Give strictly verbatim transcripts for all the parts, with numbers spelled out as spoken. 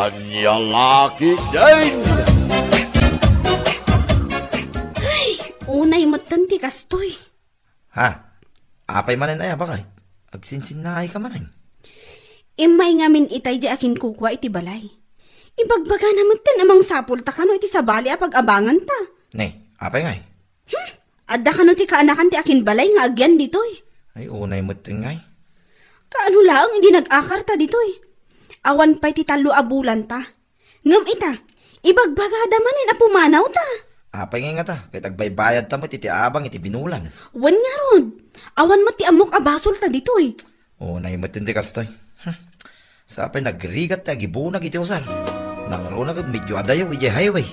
Ania la ketdin? Ay, unay metten ti kastoy. Ha? Apay manen aya, bakay? Agsinsinnaayka manen. Immay ngamin itay di akinkukua iti balay. Ibagbagana metten a mangsapulta kano iti sabali a pag-abanganta. Ne, apay ngay? Hmm? Adda kano ti kaanakan ti akinbalay nga agyan ditoy? Ay, unay metten ngay. Kaano laeng idi nag-akarta ditoy? Awan pay ti tallo a bulanta. Ngem ita, ibagbagada manen a pumanawta. Apay ngay ngata, ket agbaybayadta met iti abang iti binulan. Wen ngarud, awan met ti ammok a basolta ditoy. Unay met ti kastoy. Hmm. Sapay nagrigat ti agibunag iti usar. Nangruna ket medyo adayo idiay highway.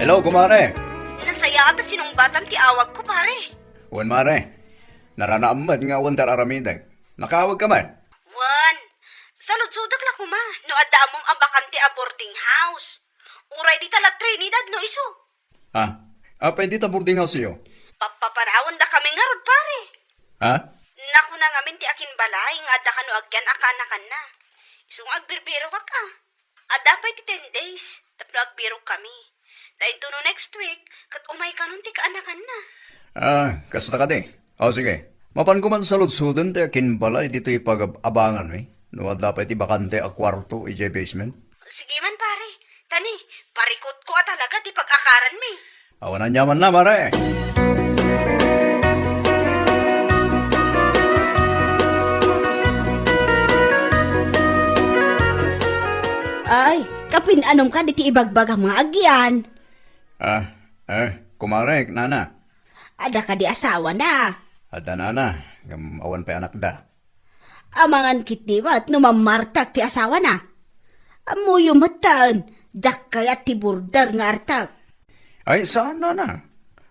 Hello, kumare. Nasayaat a sinungbatam ti awagko, pare. Wen, mare. Naranaam met nga awan ti ar-aramidek. Nakaawagka met? Wen, saludsodek la koma no adda ammom a bakante a boarding house. Uray dita la Trinidad no isu. Ah, apay dita boarding house-yo? Pappapanawendakami ngarud, pare. Ha? Nakuna ngamin ti akinbalay nga adda kano agyan a kaanakanna. Isu nga agbirbirokak, a. Adda pay ti ten days tapno agbirokkami. Ta intono next week, ket umay kanon ti kaanakanna. Ah, kasta kadi. O, sige. Mapanko man saludsoden ti akinbalay ditoy pagab-abanganmi. No adda pay ti bakante a kuarto idiay basement. Sige man, pare. Tani, parikutko a talaga ti pag-akaranmi. Awan aniamanna, mare. Ay, kapin-anomka diti ibagbagam nga agyan? Ah, eh, kumare, nana. Adda kadi asawana? Adda, nana, ngem awan pay anakda. Amangan ketdi met no mammartek ti asawana. Ammoyo metten, diak kayat ti border nga artek. Ay, saan, nana.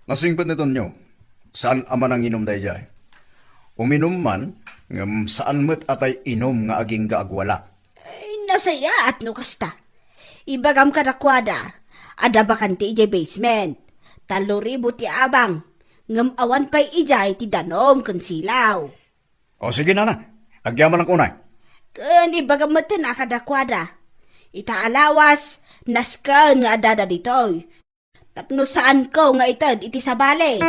Nasingpet ni Tonyo. Saan a mananginom daydiay. Uminum man, ngem saan met a tay inum nga agingga agwala. Ay, nasayaat no kasta. Ibagam kadakuada, adda bakante idiay basement. Tallo ribu ti abang, ngem awan pay idiay ti danum ken silaw. O, sige, nana. Agyamanak unay. Ken ibagam metten a kadakuada. Ita a lawas, nasken nga addada ditoy. Tapno saanko nga ited iti sabali.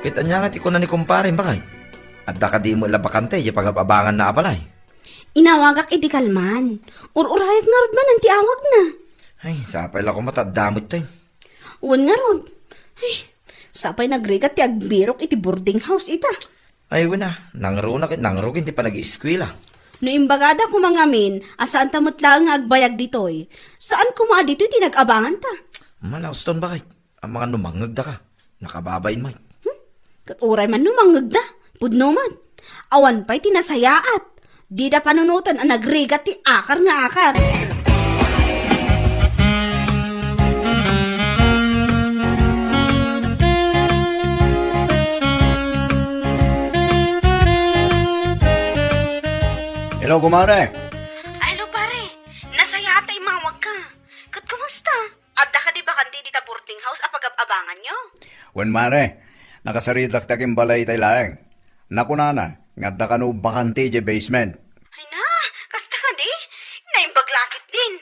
Ket ania nga ti kuna ni kumpare, bakay? Adda kadi met la bakante idiay pagab-abanganna a balay? Inawagak idi kalman. Ur-urayak ngarud manen ti awagna. Ay, sapay la koma ta adda met tay. Wen ngarud. Ay, sapay nagrigat ti agbirok iti boarding house ita. Ay, wen a, nangruna ket nangrugi ti panag-eskuela. No imbagada koma ngamin a saanta met laeng nga agbayag ditoy, saan koma a ditoy ti nag-abanganta? Malauston, bakay? Amangan no mangngegdaka, nakababain met. Hmm? Ket uray man no mangngegda, pudno met. Awan pay ti nasayaat. Dida panunoten a nagrigat ti akar nga akar. Hello, kumare. Ay, hello, pare. Nasayaat a immawagka. Ket kumusta? Adda kadi bakante dita boarding house a pagab-abanganyo? Wen, mare, nakasaritak ti akinbalay itay laeng. Nakunana nga adda kano bakante idiay basement. Ay na, kasta kadi? Naimbag la ketdin.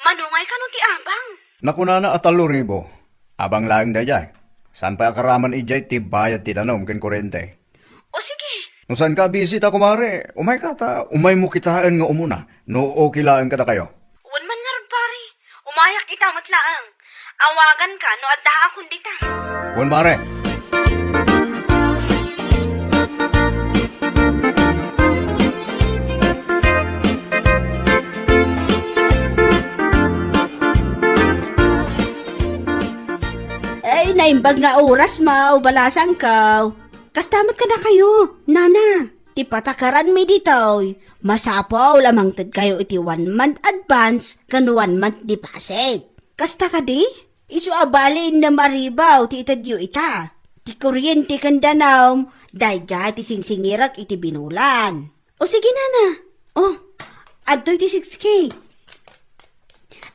Mano ngay kano ti abang? Nakunana a tallo ribu. Abang laeng daydiay. Saan pay a karaman idiay ti bayad ti danum ken kurente. O sige. No saanka a bisita, kumare, umayka ta umaymo kitaen nga umuna, no okay laeng kadakayo. Wen man ngarud, pare. Umayak ita met laeng. Awaganka no addaakon dita. Wen, mare. Ay, naimbag nga oras, mao, balasangko. Kasta met kadakayo, nana. ti patakaranmi ditoy, masapul a mangtedkayo iti one month advance ken one month deposit. Kasta kadi? Isu a bali innem a ribu ti itedyo ita. Ti kuryente ken danum, daydiay ti singsingirek iti binulan. O sige, nana. O, adtoy ti six K.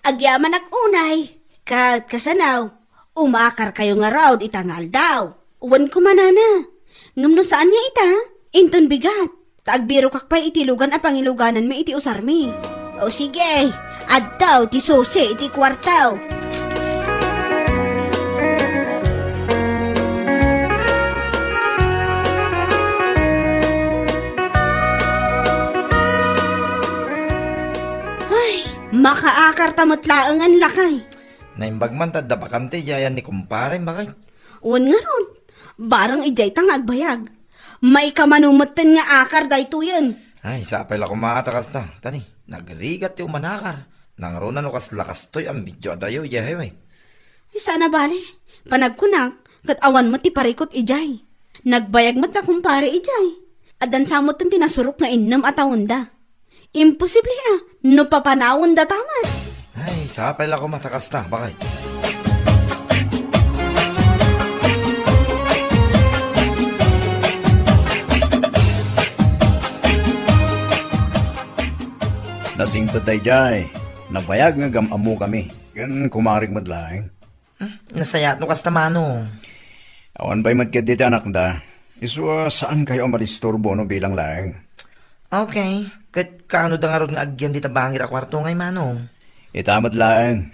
Agyamanak unay, ket kasano, umakarkayo ngarud ita nga aldaw. Wen koma, nana. Ngem no saan nga ita, inton bigat. Ta agbirokak pay iti lugan a pangilugananmi iti usarmi. O sige, adtoy ti susi iti kuarto. Ay, makaakarta met laengen, lakay. Naimbag man ta adda bakante idiay ni kumpare, bakay. Wen ngarud, bareng idiay ta nga agbayag. Maikamano metten nga akar daytoyen. Ay, sapay la koma ta kasta. Tani, nagrigat ti umanakar. Nangruna no kasla kastoy a medio adayo idiay highway. Ay, saan a bali. Panagkunak, ket awan met ti parikut idiay. Nagbayag met nga kumpare idiay. Addan sa metten ti nasurok nga innem a taonda. Imposible a, no papanawendata met. Ay, sapay la koma ta kasta, bakay. Nasingpet daydiay, nabayag nga gam-ammokami. Ken kumarek met laeng. Hmm, nasayaat no kasta, Manong. Awan pay met ketdi ti anakda. Isu a saankayo a madisturbo no bilang laeng. Okay. Ket kaano da ngarud nga agyan dita bangir a kuarto ngay, Manong? Ita met laeng.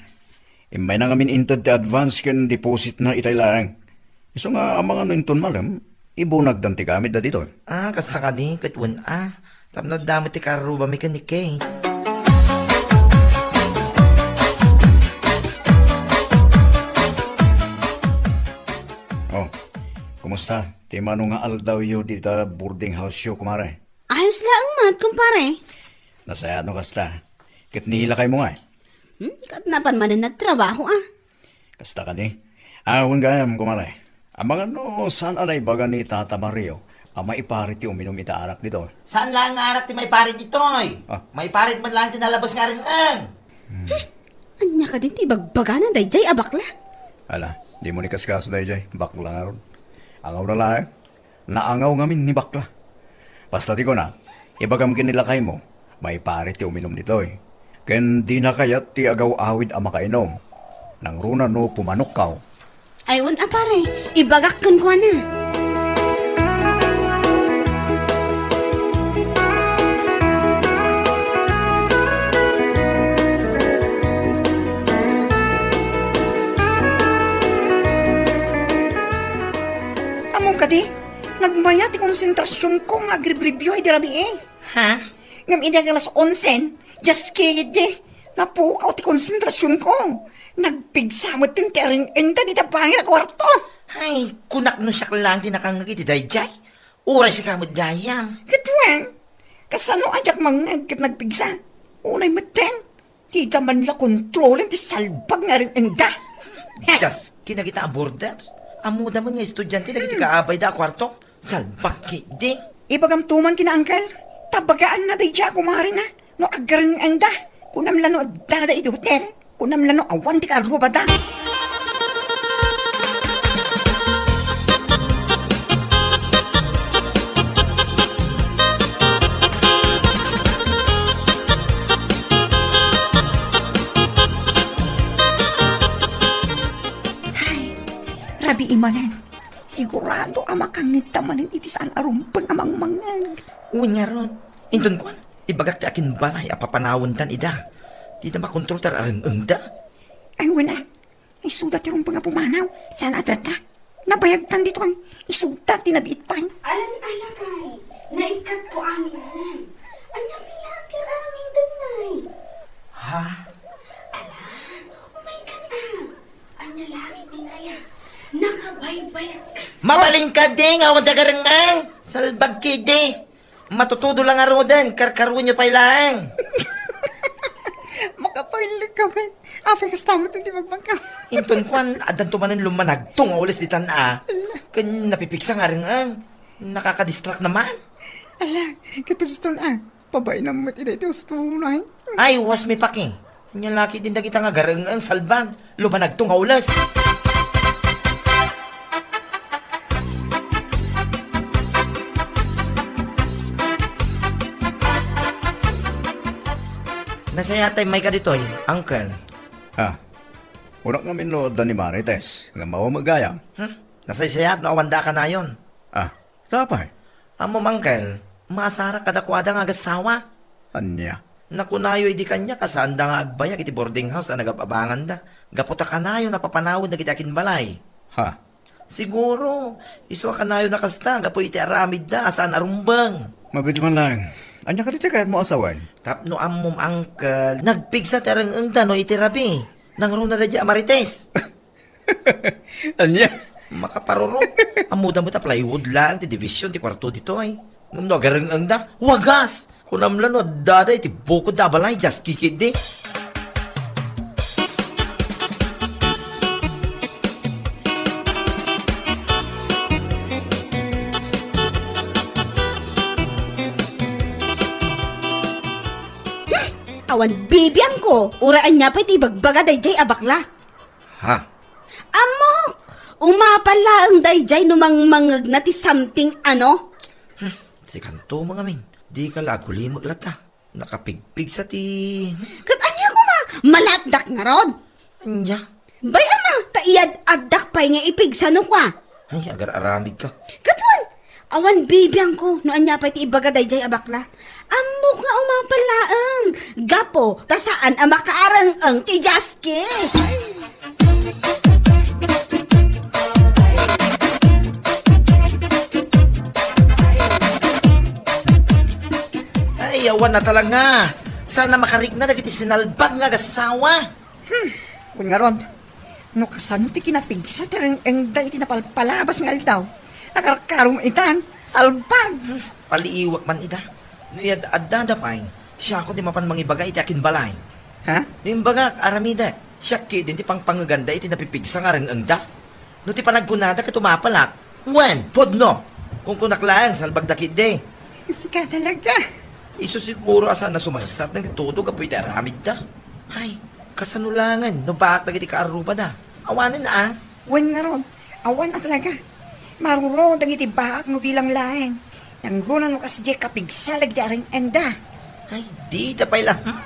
Immayna ngamin inted ti advance ken depositna itay laeng. Isu nga amangan no inton malem, ibunagdan ti gamitda ditoy. Ah, kasta kadi, ket wen a. Tapno adda met ti karrubami ken ni Kate. Oh, kumusta? Ti mano nga aldawyo dita boarding house-yo, kumare? Ayos laeng met, kumpare. Nasayaat no kasta. Ket ni lakaymo ngay? Hmm, ket napan manen nagtrabaho, ah. Kasta kadi? Ah, wen gayam, kumare. Amangan no saan a naibaga ni Tata Mario a maipari ti uminum ita arak ditoy? Saan laeng nga arak ti maipari ditoy? Ah. Maipari met laeng ti nalabes nga areng-eng. Hmm. Ania kadi ti ibagbagana daydiay a bakla? Ala, dimo ni kaskaso daydiay. Bakla ngarud. Angawna laeng. Naangaw ngamin ni bakla. Basta ti kuna, ibagam ken ni lakaymo, maipari ti uminum ditoy. Ken dina kayat ti agaw-awid a makainum. Nangruna no pumanokkaw. Ay, wen a pare, ibagak kenkuana. Ammom kadi, nagmaya ti konsentrasionko nga agribribio idi rabii. Ha? Ngem idi ag-alas onsen, just kidding, napukaw ti konsentrasionko. Nagpigsa met ti areng-engda dita bangir a kuarto. Ay, kunak no siak laeng ti nakangngeg iti daydiay. Uray sika met gayam. Ket wen, kasano a diak mangngeg ket nagpigsa? Unay metten, dida man la kontrolen ti salbag nga areng-engda. Just kinagita a boarders. Ammoda met nga estudiante dagiti kaabayda a kuarto. Salbag ketdi. Ibagamto man ken ni Uncle, ta bagaanna daydiay a kumarena. No agareng-engda, kunam la no addada iti hotel. Kunam la no awan ti karrubada. Hay, rabii manen. Sigurado a makangngegta manen iti saan a rumbeng a mangmangngeg. Wen ngarud, inton kuan, ibagak ti akinbalay a papanawendan ida. Dida makontrol ti areng-engda. Ay, wen a. Isuda ti rumbeng a pumanaw. Saan a data? Nabayagtan ditoy. Isuda ti nabiit pay. Alan alakay. Naikkat ko amin. Anya pila ti areng-engda, nay? Ha? Ala, oh my God, ah. Anya langit ni kaya? Nakabaybayag ka. Mabalin ka, ding! Awan dagarang-ang! Salbag ki, di! Matutudo lang aruden, karkaruenyo pay laeng. Makapailek ka, men. Apay, kasta mo itong di magbangka. Inton kuan, addan to manen lumanagto nga ules ditan, a. Ken napipiksa nga areng-ang. Nakakadistract naman. Ala, katuston a. Pabainam met ida iti ustonay. Ay, was mi paki. Nya laki din dagita nga gareng-eng salbag. Lumanagto nga ules. Nasayat tay mayka ditoy, Uncle. Ah, urak ngamin no adda ni Marites, nga mawa met gayam. Hmm? Nasaysayat no awanda a kanayon. Ah, sapay? Ammom, Uncle, maasarak kadakuada nga agassawa. Ania? Nakunayo idi kaniak a saanda nga agbayag iti boarding house a nagab-abanganda, gapu ta kanayon a papanawid dagiti akinbalay. Ha? Siguro, isu a kanayon a kasta gapu iti aramidda a saan a rumbeng. Mabiit man laeng. Ania kadi ti kayatmo a sawen? Tapno ammom, Uncle, nagpigsa ti areng-engda no iti rabii. Nangruna daydiay a Marites. Ania? Makaparurot. Ammoda met a plywood laeng ti division ti kuarto ditoy. Ngem no agareng-engda, wagas! Kunam la no addada iti bukodda a balay, diay kikiddi. Awan bibiangko, uray ania pay ti ibagbaga daydiay a bakla. Ha? Ammok! Umapal laeng daydiay no mangmangngegna ti something ano? Hmm, sikanto mangamin. Dika la agulimek latta. Nakapigpigsa ti... Ket ania koma? Malapdak ngarud? Ania? Bay-am a, ta iyad-addak pay nga ipigsa no kua. Ay, agar-aramid ka. Ket wen, awan bibiangko no ania pay ti ibaga daydiay a bakla. Ammok nga umapal laeng. Gapu ta saan a makaareng-eng ti Jasky. Ay, awan a talaga. Saan a makarikna dagiti sinalbag nga agassawa. Hmm, wen ngarud, no kasano ti kinapigsa ti areng-engda iti napalpalabas nga aldaw? Akarkarom itan, salbag! Hmm, paliiwak man ida. No iyad-addada pay, siakon ti mapan mangibaga iti akinbalay. Ha? No imbagak, aramidek, siak ketdin ti pangpangngeganda iti napipigsa nga areng-engda. No ti panagkunada ket umapalak, wen, pudno! Kunkunak laeng, salbagda ketdi. Sika talaga. Isu siguro a saan a sumarsat dagiti tudo gapu iti aramidda. Ay, kasano laengen no baak dagiti kaarrubada? Awanen a. Wen ngarud, awan a talaga. Maruro dagiti baak no bilang laeng. Nangruna no kasdiay kapigsa dagiti areng-engda. Ay, dita pay la. Hmm.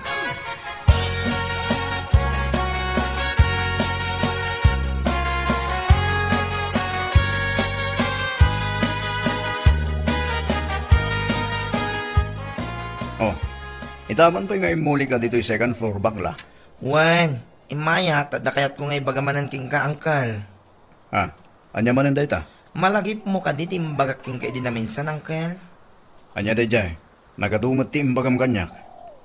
Oh, ita man pay nga immulika ditoy second floor, bakla. Wen, immaya, ta adda kayatko nga ibaga manen kenka, Uncle. Ah, ania manen dayta? Malagipmo kadi ti imbagak kenka idi naminsan, Uncle? Ania daydiay? Nagadu met ti imbagam kaniak.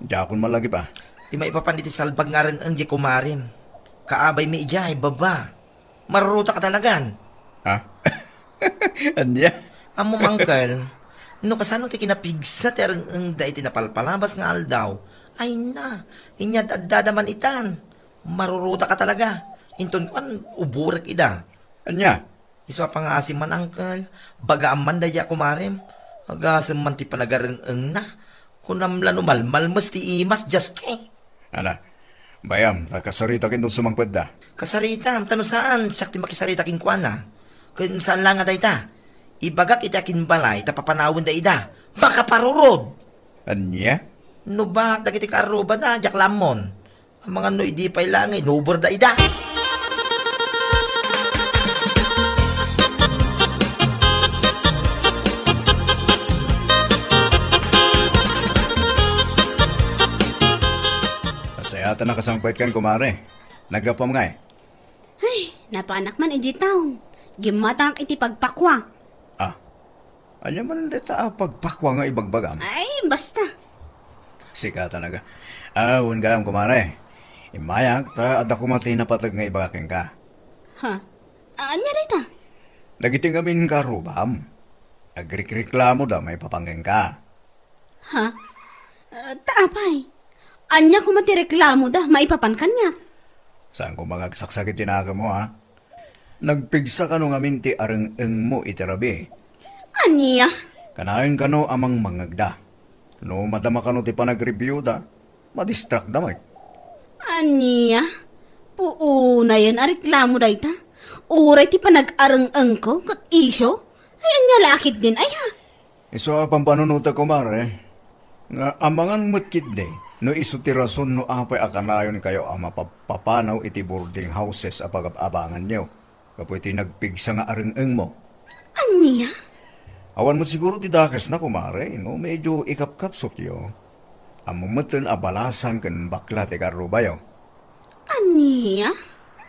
Diakon malagip a. Ti maipapan iti salbag nga areng-eng diay kumarem. Kaabaymi idiay, baba. Marurota ka talagan. Ha? Ania? Ammom, Uncle, no kasano ti kinapigsa ti areng-engda iti napalpalabas nga aldaw, ay na, inyad-addada man itan. Marurota ka talaga. Inton kuan, uborek ida. Ania? Isu a pangngaasim man, Uncle. Bagaam man daydiay a kumarem. Agasem man ti panagareng-engna. Kunam la no malmalmes ti imas, Jasky. Ala, bay-am, ta kasaritak inton sumangpetda. Kasaritam, ta no saan, siak ti makisarita kenkuana. Ken saan la nga dayta. Ibagak iti akinbalay ta papanawenda ida. Makaparurod! Ania? No baak dagiti kaarrubada, diak la ammon. Amangan no idi pay la nga inuborda ida. Nasayaat a nakasangpetkan, kumare. Naggapuam ngay? Ay, napanak man idiay town. Gimmatangak iti pagpakua. Ah, ania man dayta a pagpakua nga ibagbagam? Ay, basta. Sika talaga. Ah, wen gayam, kumare. Immayak, ta adda koma ti napateg nga ibaga kenka. Ha? A-, ania dayta? Dagiti ngamin nga arrubam, agrikreklamoda maipapan kenka. Ha? Ah, ta apay? Ania koma ti reklamoda maipapan kaniak? Saan koma nga agsaksakit ti nakemmo, ha? Nagpigsa kano ngamin ti areng-engmo iti rabii? Ania? Kanayon kano a mangmangngegda. No madama kano ti panagreviewda, madistrakda met. Ania? Puunayen a reklamo dayta? Uray ti panag-areng-engko ket isyu? Ay, ania la ketdin aya? Isu a pampanunotek, kumare, nga amangan met ketdi no isu ti rason no apay a kanayonkayo a mapapapanaw iti boarding houses a pagab-abanganyo gapu iti nagpigsa nga areng-engmo. Ania? Awan met siguro ti dakesna, kumare, no medyo ikapkapsutyo. Ammom metten a balasan ken bakla ti karrubayo. Ania?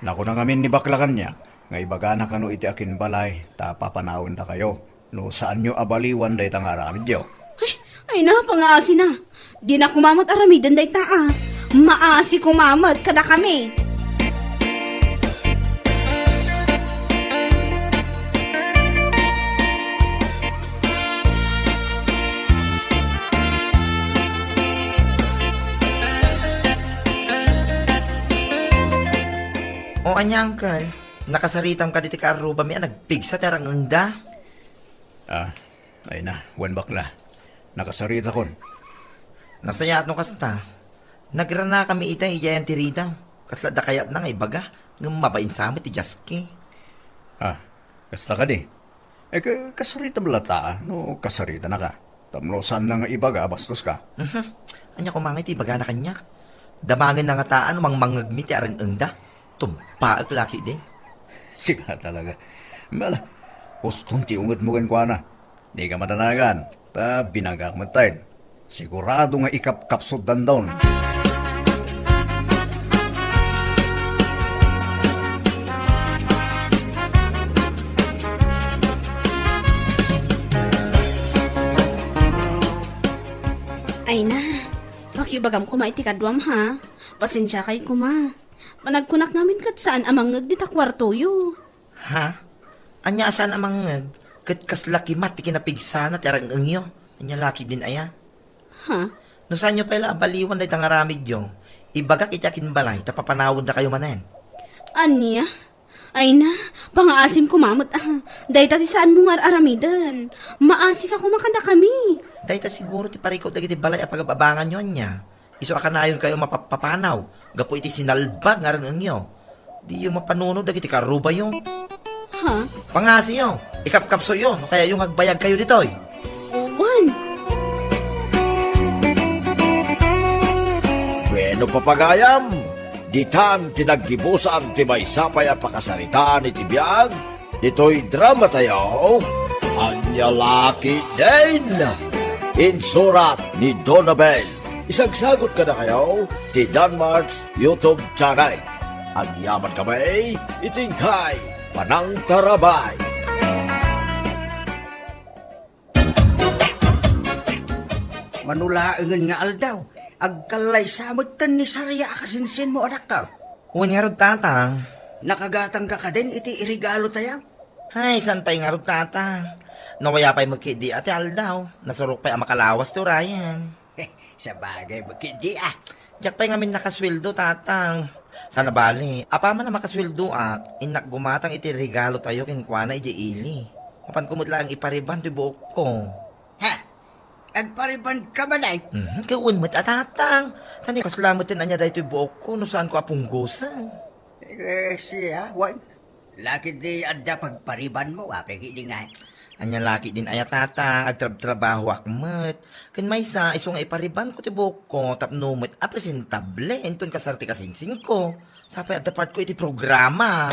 Nakuna ngamin ni bakla kaniak nga ibagana kano iti akinbalay ta papanawendakayo no saanyo a baliwan dayta nga aramidyo. Ay, ay na, pangaasina. Dina koma met aramiden dayta a. Maasi koma met kadakami. O, ania, uncle? Nakasaritam kadi ti kaarrubami a nagpigsa ti areng-engda? Ah, ay na, wen bakla. Nakasaritakon. Nasayaat no kasta. Nagranakami ita idiay Antirida. Kasla adda kayatna nga ibaga, ngem mabain sa met ti diaski. Ah, kasta kadi? Eh, ka-, kasaritam latta, no kasaritanaka. Tapno saanna nga ibaga a bastoska. Mhm. Ania koma ngay ti ibagana kaniak? Damangenna ngataan no mangmangngegmi ti areng-engda. Tumpaek la ketdi. Sika talaga. Mala, uston ti ungetmo kenkuana. Dika madanagan, ta binagak metten. Sigurado nga ikapkapsut dandon. Ay na, pakibagam koma iti kaduam, ha? Pasensiakay koma. Panagkunak ngamin ket saan a mangngeg dita kuartoyo. Ha? Ania a saan a mangngeg? Ket kasla kimat ti kinapigsana ti areng-engyo. Ania la ketdin aya? Ha? No saanyo pay la a baliwan dayta nga aramidyo, ibagak iti akinbalay ta papanawendakayo manen. Ania? Ay na, pangaasim koma met, ah. Dayta ti saanmo nga ar-aramiden. Maasika koma kadakami. Dayta siguro ti parikut dagiti balay a pagab-abanganyo, ania? Isu a kanayonkayo mapapapanaw gapu iti sinalbag nga areng-engyo. Diyo mapanunod dagiti karrubayo. Ha? Pangasiyo, ikapkapsoyo, no kayatyo nga agbayagkayo ditoy. Wen. Bueno, papagayam, ditan ti naggibusan ti maysa pay a pakasaritaan iti biag, ditoy dramatayo, Ania la ketdin? Insurat ni Donabel. Isagsagut kadakayo ti Danmart's YouTube channel. Agyaman kami iti inkay panangtarabay. Mano laengen nga aldaw, agkallaysa metten ni Saria a kasinsinmo, anakko. Wen ngarud, tatang. Nakagatangka kadin iti iregalotayo? Ay, saan pay ngarud, tatang. Nawaya pay met ketdi a ti aldaw. Nasurok pay a makalawas ti urayen. Sabagay met ketdi a. Diak pay ngamin nakasueldo, tatang. Sana bali, apaman a makasueldoak, innak gumatang iti regalotayo kenkuana idiay ili. Mapanko met laeng ipariban ti buokko. Ha? Agparibanka manen? Mhm, ket wen met a, tatang. Tani kasla metten ania daytoy buokko no saanko a punggosen. Eh, siya, wen. Laketdi adda pagparibanmo, apay ketdi ngay? Ania laketdin aya, tatang, agtrabtrabahoak met. Ken maysa, isu nga iparibanko ti buokko tapno met a presentable inton kasar ti kasingsingko. Sapay adda partko iti programa.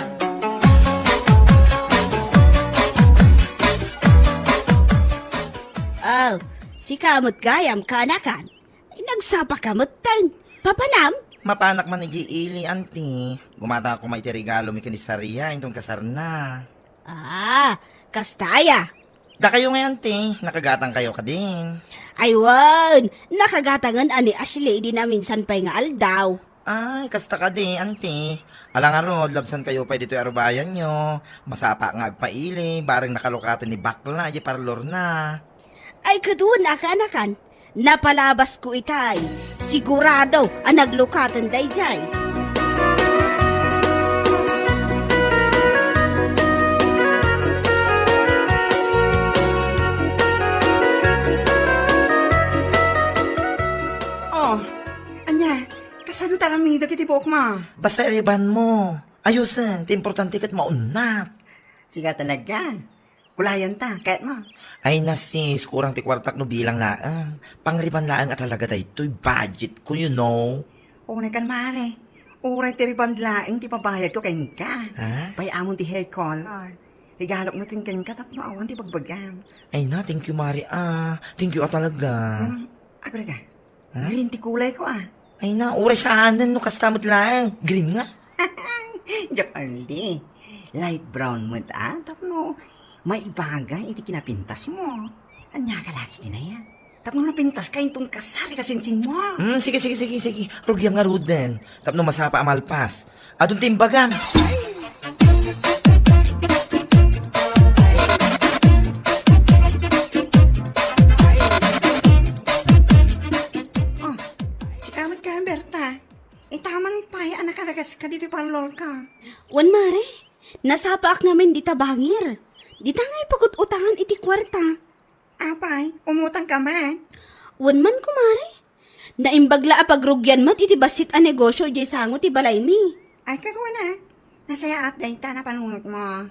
Oh, sika met gayam, kaanakan. Nagsapaka metten. Papanam? Mapanak man idiay ili, anti. Gumatang koma iti regalomi ken ni Saria inton kasarna. Ah, kasta aya. Dakayo ngay, anti, nakagatangkayo kadin? Ay wen, nakagatangen a ni Ashley idi naminsan pay nga aldaw. Ay, kasta kadi, anti. Ala ngarud, labsankayo pay ditoy arubayanyo. Masapa nga agpaili, bareng nakalukaten ni bakla idiay parlorna. Ay, ket wen a, kaanakan. Napalabasko itay. Sigurado a naglukaten daydiay. Saan ta aramidek iti buokmo? Basta iribanmo. Ayusen, ti importante ket maunnat. Siga talaga. Kulayanta, kayatmo? Ay na, sis, kurang ti kuartak no bilang laeng. Pangriban laeng a talaga daytoy, budget ko, you know. Unay kan, mare. Uray ti rebond laeng ti pabayadko kenka. Ha? Pay-amon ti hair color. Regalok met kenka tapno awan ti bagbagam. Ay na, thank you, mare, ah. Thank you, ah, talaga. Hmm, agura ka. Ha? Green ti kulayko, ah. Ay na, uray saanen no kasta met laeng. Green nga. Diak, Arlie. Light brown met, ah. Tapno maibagay iti kinapintasmo. Ania ka lagi ti nayan? Tapno napintaska inton kasar ka sinsinmo. Hmm, sige, sige, sige, sige. Rugiam ngaruden. Tapno masapa a malpas. Adun ti imbagam. Oh, sika met ka, Berta. Itaman pay a nakalagaska ditoy parlorko. Wen, mare, nasapaak ngamin dita bangir. Dita ngay pagut-utangan iti kuarta. Apay, umutangka met? Wen man, kumare. Naimbag la a pagrugian met iti bassit a negosyo idiay sango ti balaymi. Ay, kakuana, nasayaat dayta a panunotmo.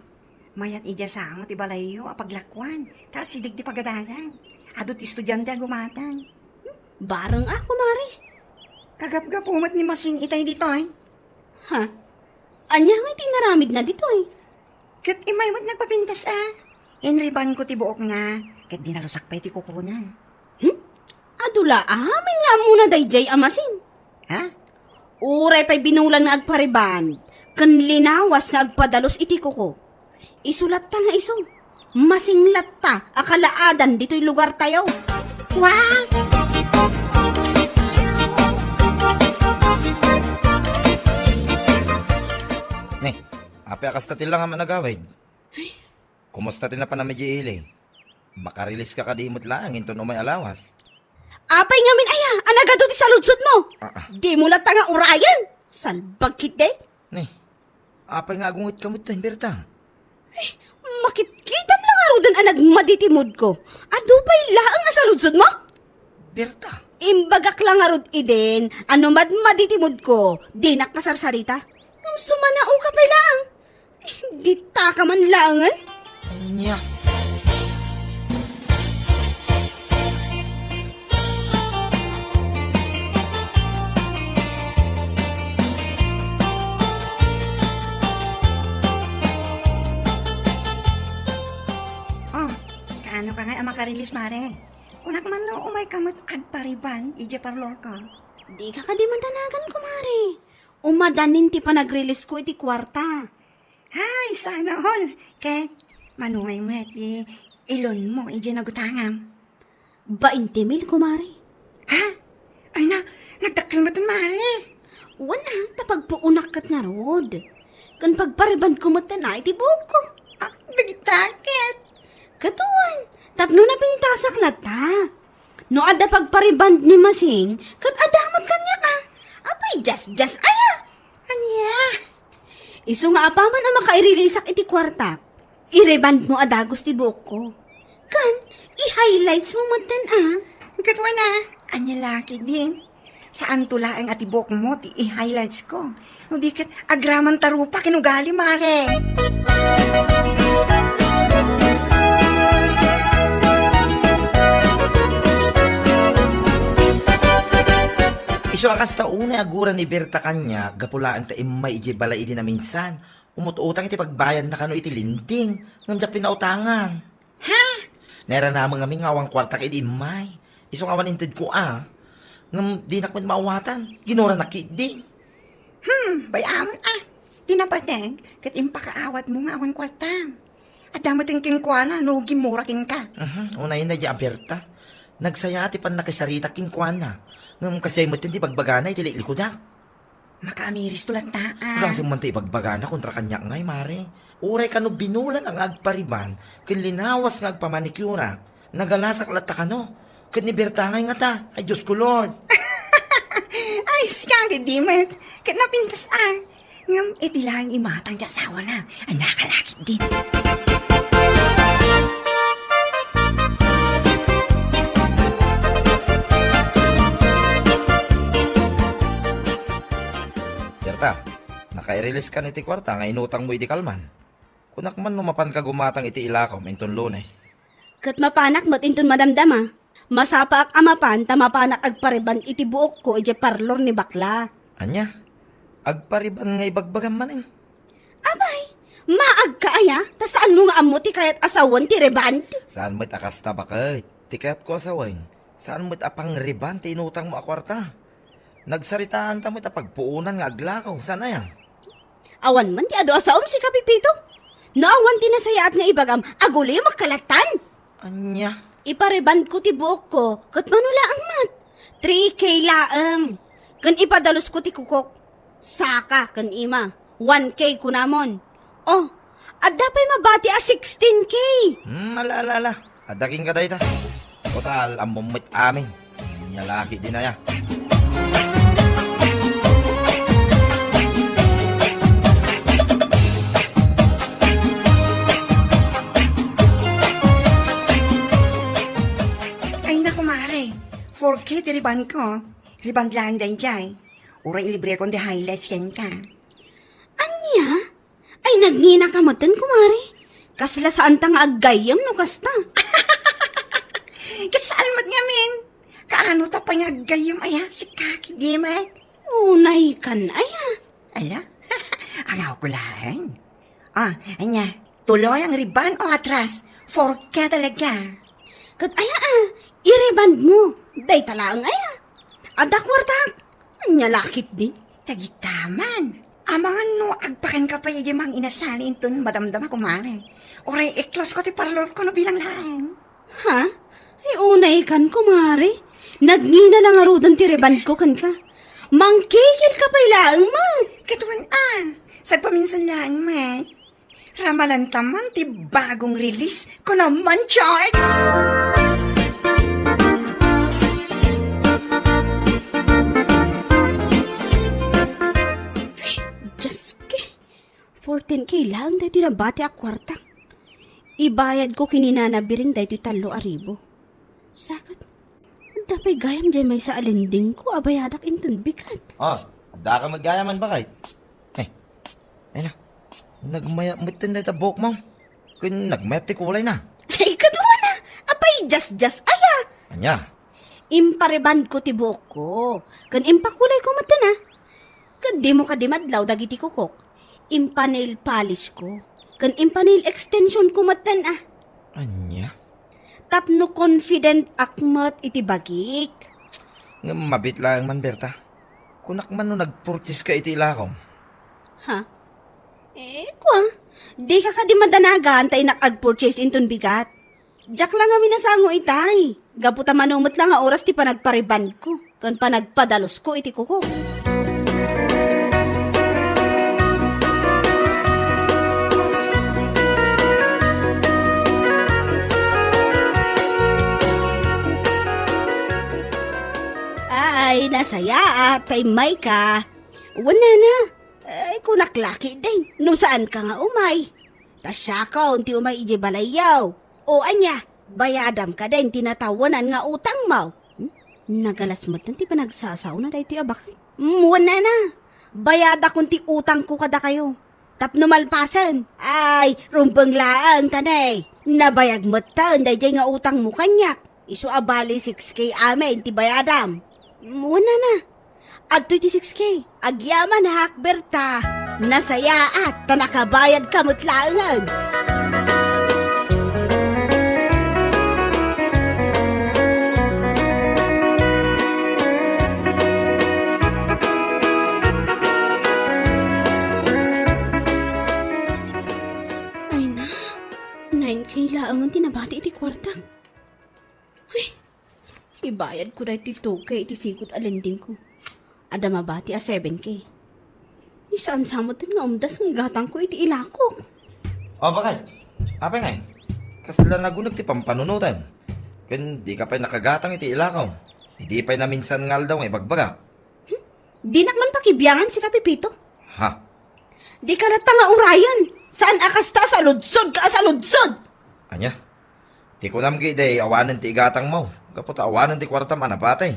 Mayat idiay sango ti balayyo a paglakuan, ta asideg ti pagadalan. Adu ti estudiante a gumatang. Bareng a, kumare. Kagapgapu met ni Masing itay ditoy. Ha? Ania ngay ti inaramidna ditoy? Ket immay met nagpapintas a. Inribanko ti buokna, ket dinalusak pay ti kukona. Hmm? Adu la amin nga ammona daydiay a Masing. Ha? Uray pay binulan nga agpariban, ken linawas nga agpadalus iti kuko. Isu latta nga isu. Masing latta a kalaadan ditoy lugartayo. Wow! Ne, apay a kasta ti langam a nagawid? Kumusta ti napanam idiay ili? Makarelease ka kadi met laeng inton umay a lawas? Apay ngamin aya a nagadu ti saludsodmo? Ah, ah. Dimo latta nga urayen? Salbag ketdi. Ne, apay nga agungetka met, Berta? Ay, makitkitam la ngaruden a nagmadi ti moodko. Adu pay laeng a saludsodmo? Berta. Imbagak la ngarud idin a no madmadi ti moodko, dinak masarsarita. Ngem sumanaoka pay laeng. Ditaka man laengen? Ania? Oh, kaano ka ngay a makarelease, mare? Kunak man no, umay ka met agpariban idiay parlorko. Dika kadi madanagan, kumare. Umadanin ti panagrelease ko iti kuarta. Hay, sana all. Ket, mano ngay met ti ilonmo idiay nagutangam? Bainte mil, kumare. Ha? Ay na, nagdakkel met, mare. Wen a, ta pagpuonak ket ngarud. Ken pagparibanko met a iti buokko. Ah, dagita ket? Ket wen, tapno napintasak latta. No adda pagpariban ni Masing, ket adda met kaniak a. Apay, just, just aya. Ania? Isu nga apaman a makairilisak iti kuartak, i-rebondmo a dagus ti buokko. Ken, i-highlightsmo metten a. Ket wen a, ania la ketdin? Saanto laeng a ti buokmo ti i-highlightsko. No di ket, agramanta rupak ken ugali, mare. Isu a kasta unay agura ni Berta kaniak, gapu laeng ta immay idiay balay idi naminsan. Umut-utang iti pagbayadna kano iti lending, ngem diak pinautangan. Ha? Nairanamen ngamin nga awan kuartak idi immay. Isu nga awan intedko a. Ngem dinak met maawatan. Ginuranak ketdi. Hmm, bay-amon a. Ti napateg, ket impakaawatmo nga awan kuartam. Adda met kenkuana no gimmura kenka. Mhm, unay na di a Berta. Nagsayaat ti pannakisaritak kenkuana. Ngem kasiay met ti bagbagana iti liklikodak. Makaamiristo latta a. Gasem man ta ibagbagana kontra kaniak ngay, mare. Uray kano binulan nga agpariban, ken linawas nga agpamanicure. Nagalasak latta kano. Ket ni Berta ngay ngata, ay Diyos ko, Lord. Ay, sika, di met. Ket napintas a. Ngem iti laeng imatang ti asawana, ania ka la ketdin? Ta, nakairelease kan iti kuarta nga inutangmo idi kalman. Kunak man no mapanka gumatang iti ilakom inton Lunes. Ket mapanak met inton madamdama. Masapaak a mapan ta mapanak agpariban iti buokko idiay parlor ni bakla. Ania? Agpariban nga ibagbagam manen? Apay, maagka aya? Ta saanmo nga ammo ti kayat a sawen ti rebond? Saan met a kasta, baket. Ti kayatko a sawen, saan met a pangrebond ti inutangmo a kuarta. Nagsaritaanta met a pagpuonan nga aglakaw. Saan aya? Awan man ti adu a saom, sika Pepito. No awan ti nasayaat nga ibagam, agulimek ka lattan. Ania? Iparebond ko ti buokko, ket mano laeng met? Three K laeng. Ken ipadalos ko ti kukok. Saka ken ima, one K kunamon. Oh, adda pay mabati a sixteen K. Hmm, ala, ala, ala. Adda kenka dayta. Total, ammom met amin. Ania la ketdin aya? Ay na, kumare. Four K ti rebond ko. Rebond laeng daydiay. Uray ilibrekon ti highlights kenka. Ania? Ay, nagngina ka metten, kumare. Kasla saanta nga aggayyem no kasta. Ket saan met ngamin? Kaano ta pay nga aggayyem aya? Sika, kiddi met. Unay kan aya? Ala? Angaw ko laeng. Ah, ania? Tuloy ang rebond o atras? Four K talaga. Ket aya, ah, i-rebond mo. Dayta laeng aya. Adda kuartak. Ania la ketdin? Dagita man. Amangan no agpakanka pay idiay mang-inasal inton madamdama, kumare. Uray i-close ko ti parlor ko no bilang laeng. Ha? Ay, unay kan, kumare. Nagngina la ngaruden ti rebond ko kenka. Mangkikil ka pay laeng man. Ket wen a. Sagpaminsan laeng met. Ramananta man ti bagong release ko naman, Charles! Ay, Diyos ko! Fourteen K laeng daytoy nabati a kuarta. Ibayad ko ken ni Nana Biring daytoy tallo a ribu. Saket, adda pay gayam diay maysa a lending ko a bayadak inton bigat. Oh, adda ka met gayam, baket. Eh, ay na, nagmayat metten dayta buokmo. Ken nagmayat ti kulayna. Ay, kaduana, apay, jasjas aya? Ania? Imparebond ko ti buokko, ken impakulay ko metten a. Ket dimo kadi madlaw dagiti kukok. Impa-nail polish ko, ken impa-nail extension ko metten a. Ania? Tapno confident ak met iti bagik. Ngem mabiit laeng man, Berta. Kunak man no nagpurchase ka iti ilakom. Ha? Eh, kua, dika kadi madanagan ta innak agpurchase inton bigat. Diak la ngamin nasango itay. Gapu ta mano met la nga oras ti panagparebond ko ken panagpadalus ko iti kuko. Ay, nasayaat, tay Micah. Wen, nana. Ay, kunak la ketdin, no saanka nga umay. Ta siakon ti umay idiay balayyo. O ania, bayadam kadin ti natawenan nga utangmo. Hmm? Nagalas metten ti panagsasaona daytoy a baket. Hmm, wen, nana. Bayadakon ti utangko kadakayo. Tapno malpasen, ay, rumbeng laeng ta ne, nabayag metten daydiay nga utangmo kaniak. Isu a bali six K amin ti bayadam. Wen, nana. Adtoy ti six K. Agyaman, ha, Berta. Nasayaat ta nakabayadka met laengen. Ay na, nine K laengen ti nabati iti kuarta. Ay, ibayad ko daytoy two K iti sigud a lending ko. Adda mabati a seven K. Ay, saan sa metten nga umdas nga igatangko iti ilakok? O, baket. Apay ngay? Kasla naguneg ti pampanunotem. Ken dika pay nakagatang iti ilakom. Idi pay naminsan nga aldaw nga ibagbagak. Hmm? Dinak man pakibiangan, sika Pepito. Ha? Dika latta nga urayen. Saan a kasta a saludsod ka a saludsod? Ania? Ti kunam ketdi, awanen ti igatangmo. Gapu ta awanen ti kuartam a nabati.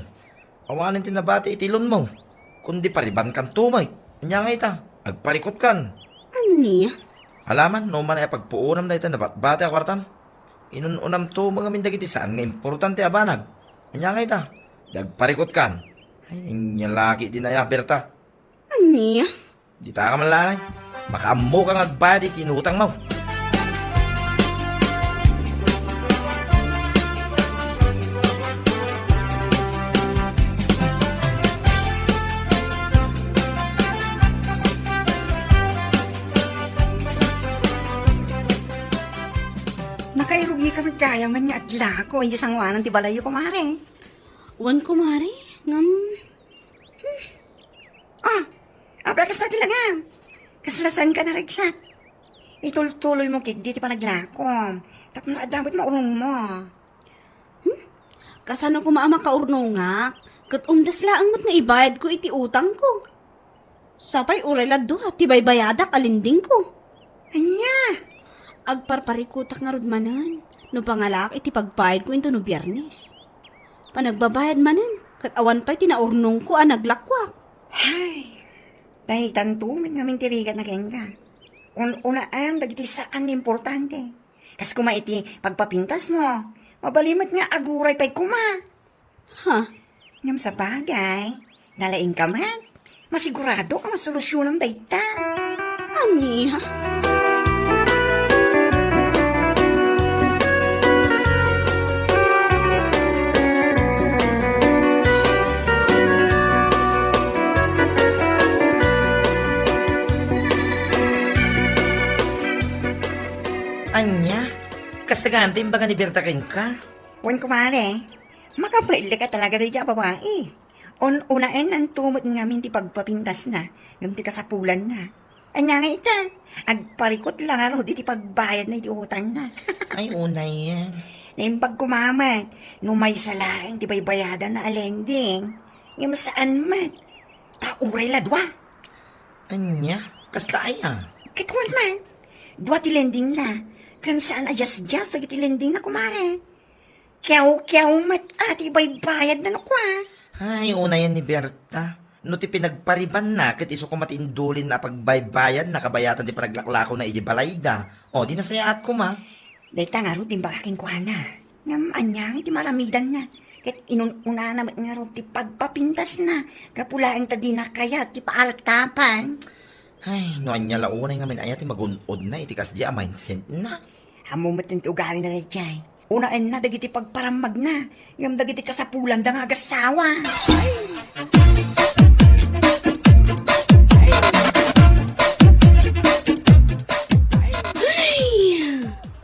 Awanen ti nabati iti loanmo. Kundi paribankanto met. Ania ngay ita? Agparikutkan. Ania? Alaman, no man ay pagpuonam dayta nabatbati a kuartam. Inun-unamto met ngamin dagiti saan nga importante a banag. Ania ngay ita? Agparikutkan. Ay, ania la ketdin aya, Berta? Ania? Dita ka man laeng. Makaammoka nga agbayad iti inutangmo. Nakairugika met gayam nga aglako idiay sangoanan ti balayyo, kumare. Wen, kumare, ngem, hmm. Ah, apay kasta ti langam? Kasla saanka naragsak? Itultuloymo ketdi ti panaglakom tapno adda met maurnongmo. Hmm? Kasano koma a makaurnongak? Ket umdas laeng met nga ibayadko iti utangko. Sapay uray la dua ti baybayadak a lendingko. Ania? Agparparikutak ngarud manen no pangalaak iti pagbayadko intono Biernes. Panagbabayad manen, ket awan pay ti naurnongko a naglakuak. Hay, daytanto met ngamin ti rigatna kenka. Un-unaem dagiti saan nga importante. Kas koma iti pagpapintasmo, mabalin met nga aguray pay koma. Ha? Ngem sabagay, nalaingka met. Masigurado a masolusyonam dayta. Ania? Ania? Kasta gayam ti imbaga ni Berta kenka? Wen, kumare. Makabaellek a talaga daydiay a babai. Un-unaennanto met ngamin ti pagpapintasna ngem ti kasapulanna. Ania ngay ita? Agparikut la ngarud iti pagbayadna iti utangna. Ay, unayen. Naimbag koma met no maysa laeng ti baybayadanna a lending. Ngem saan met. Ta uray la dua. Ania? Kasla aya? Ket wen man, dua ti lendingna. Ken saan a diasdias dagiti lendingna, kumare. Kiawkiaw met a ti ibaybayadna no kua. Ay, unayen ni Berta. No ti pinagparibanna ket isu koma ti indulinna a pagbaybayadna kabayatan ti panaglaklakona idiay balayda. O, di nasayaat koma. Dayta ngarud ti imbagak kenkuana. Ngem ania ngay ti maaramidanna? Ket inun-unana met ngarud ti pagpapintasna gapu laeng ta dina kayat ti paartapan. Ay, no ania la unay ngamin aya ti magun-odna iti kasdi a mindsetna? Ammo met ti ugalina daydiay. Unaenna dagiti pagparammagna, ngem dagiti kasapulanda nga agassawa. Ay!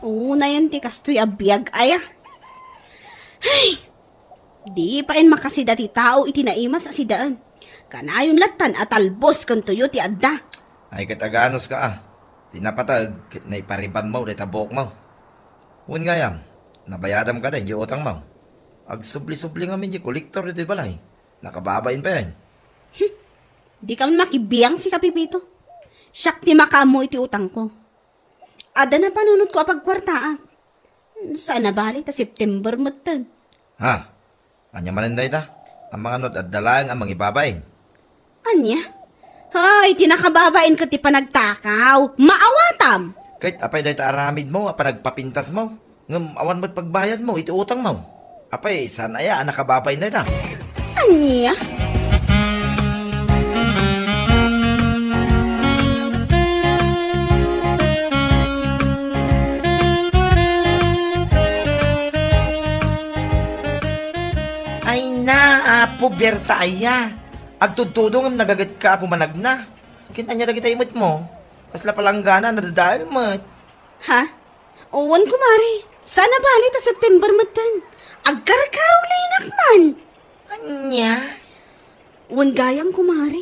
Unayen ti kastoy a biag aya. Ay! Di payen makasida ti tao iti naimas a sidaen. Kanayon lattan a talbos ken tuyo ti adda. Ay, ket aganuska a. Ti napateg ket naiparibanmo dayta buokmo. Wen gayam, nabayadam kadi diay utangmo? Agsubli-subli ngamin diay kolektor ditoy balay. Nakababain payen. Dika man makibiang, sika, Pepito. Siak ti makaammo iti utangko. Adda napanunotko a pagkuartaak. Saan a bali ta September metten. Ha? Ania manen dayta? Amangan no adda laeng a mangibabain. Ania? Hay, ti nakababain ket ti panagtakaw. Maawatam! Ket apay dayta aramidmo a panagpapintasmo? Ngem awan met pagbayadmo iti utangmo. Apay, saan aya a nakababain dayta? Ania? Ay na, Apo Berta aya. Agtudtudo ngem nagagetka a pumanagna. Ken ania dagiti imetmo? Kasla palanggana, nadadael met. Ha? Wen, kumare. Saan a bali ta September metten. Agkarkarulingak man. Ania? Wen gayam, kumare.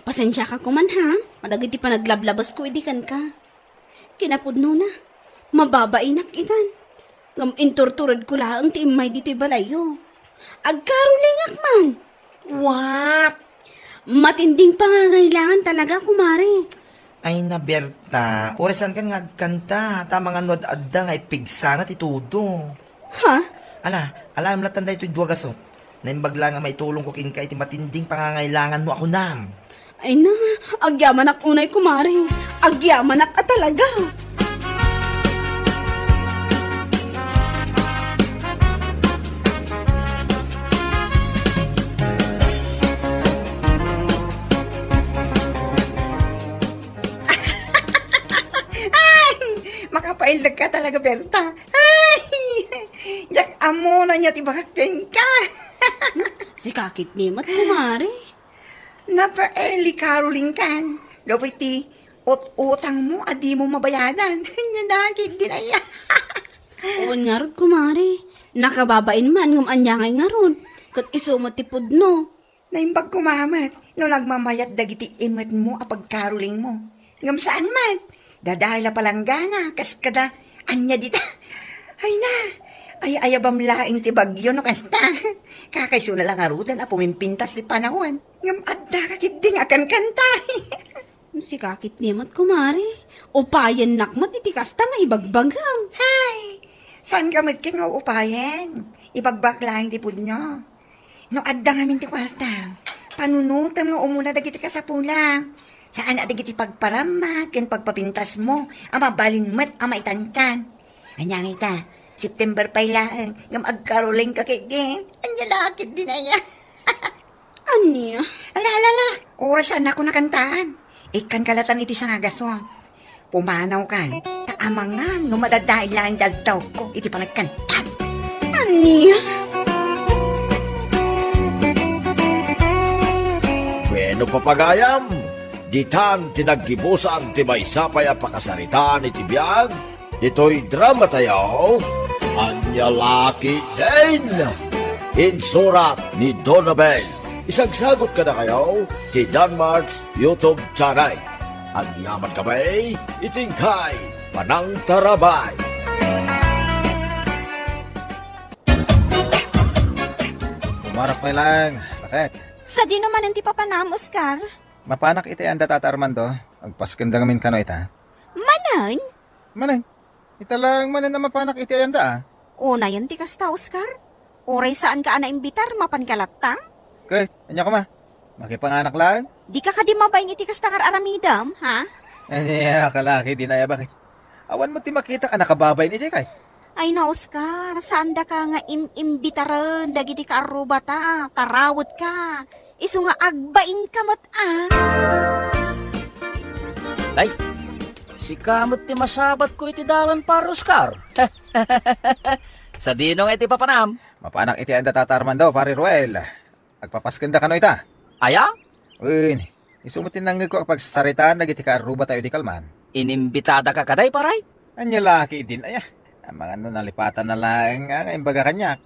Pasensiaka koman, ha? Kadagiti panaglablabasko idi kenka. Kinapudnona, mababainak itan. Ngem inturturedko laeng ti immay ditoy balayyo. Agkarulingak man. What? Matinding pangangailangan talaga, kumare. Ay na, Berta, uray saankan nga agkanta, ta amangan no ad-adda nga ipigsana ti tudo. Ha? Ala, alaem lattan daytoy dua gasut. Naimbag laeng a maitulongko kenka iti matinding pangangailanganmo a kunam. Ay na, agyamanak unay, kumare. Agyamanak a talaga. Ay! Makapaildag ka talaga, Berta. Ay! Diak ammona nia ti bagak kenka. Sika ketdi met, kumare. Napa-early caroling kan. Gapu iti ut-utangmo a dimo mabayadan. Ania la ketdin aya. Wen ngarud, kumare. Nakababain man ngem ania ngay ngarud? Ket isu met ti pudno. Naimbag koma met no nagmamayat dagiti imetmo a pagkarolingmo. Ngem saan met. Dadael a palanggana, kas kada, ania dita? Ay na, ay-ayabam laeng ti bagyo no kasta. Kakaisuna la ngaruden a pumimpintas ti panawen. Ngem addaka ketdi nga akankanta. Sika ketdi met, kumare. Upayennak met iti kasta nga ibagbagam. Hay, saanka met ket nga upayen. Ibagbagak laeng ti pudno. No adda ngamin ti kuarta, panunotem nga umuna dagiti kasapulam. Saan a dagiti pagparammak ken pagpapintasmo a mabalin met a maitankan. Ania ngay ta, September pay laeng ngem agkarolingka ketdi. Ania la ketdin aya? Ania? Ala, ala, ala. Oras a nako nakantaan. Ikkanka latan iti sangagaso. Pumanawkan, ta amangan no madadael laeng ti aldaw ko iti panagkantam. Ania? Bueno, papagayam, ditan ti naggibusan ti maysa pay a pakasaritaan iti biag ditoy dramatayo, Ania la ketdin? Insurat ni Donabel. Isagsagut kadakayo ti Danmark's YouTube channel. Agyaman kami iti inkay panangtarabay. Umarap pay laeng. Bakit? Sadino manen ti papanam, Oscar? Mapanak iti anda, Tata Armando. Agpaskenda ngamin kano ita. Manen? Manen. Ita laeng manen a mapanak iti anda, a. Unayen ti kasta, Oscar. Uray saanka a naimbitar, mapanka latta? Ket, ania koma? Makipanganak laeng? Dika kadi mabain iti kasta nga ar-aramidem, ha? Ania, kalaki, di na ya, bakit? Awan met ti makitak a nakababain idiay kay. Ay na, Oscar, saandaka nga im-imbitaren dagiti kaarrubata, tarawetka. Isu nga agbainka met, a. Day, sika met ti masabatko iti dalan, Pare Oscar. Sadino nga iti papanam? Mapanak iti anda, Tata Armando, Pare Ruel. Agpapaskenda kano ita? Aya? Wen, isu met ti nangngegko a pagsasaritaan dagiti kaarrubatayo idi kalman. Inimbitadaka kadi, pare? Ania la ketdin aya? Amangan no nalipatanna laeng nga, nga imbaga kaniak.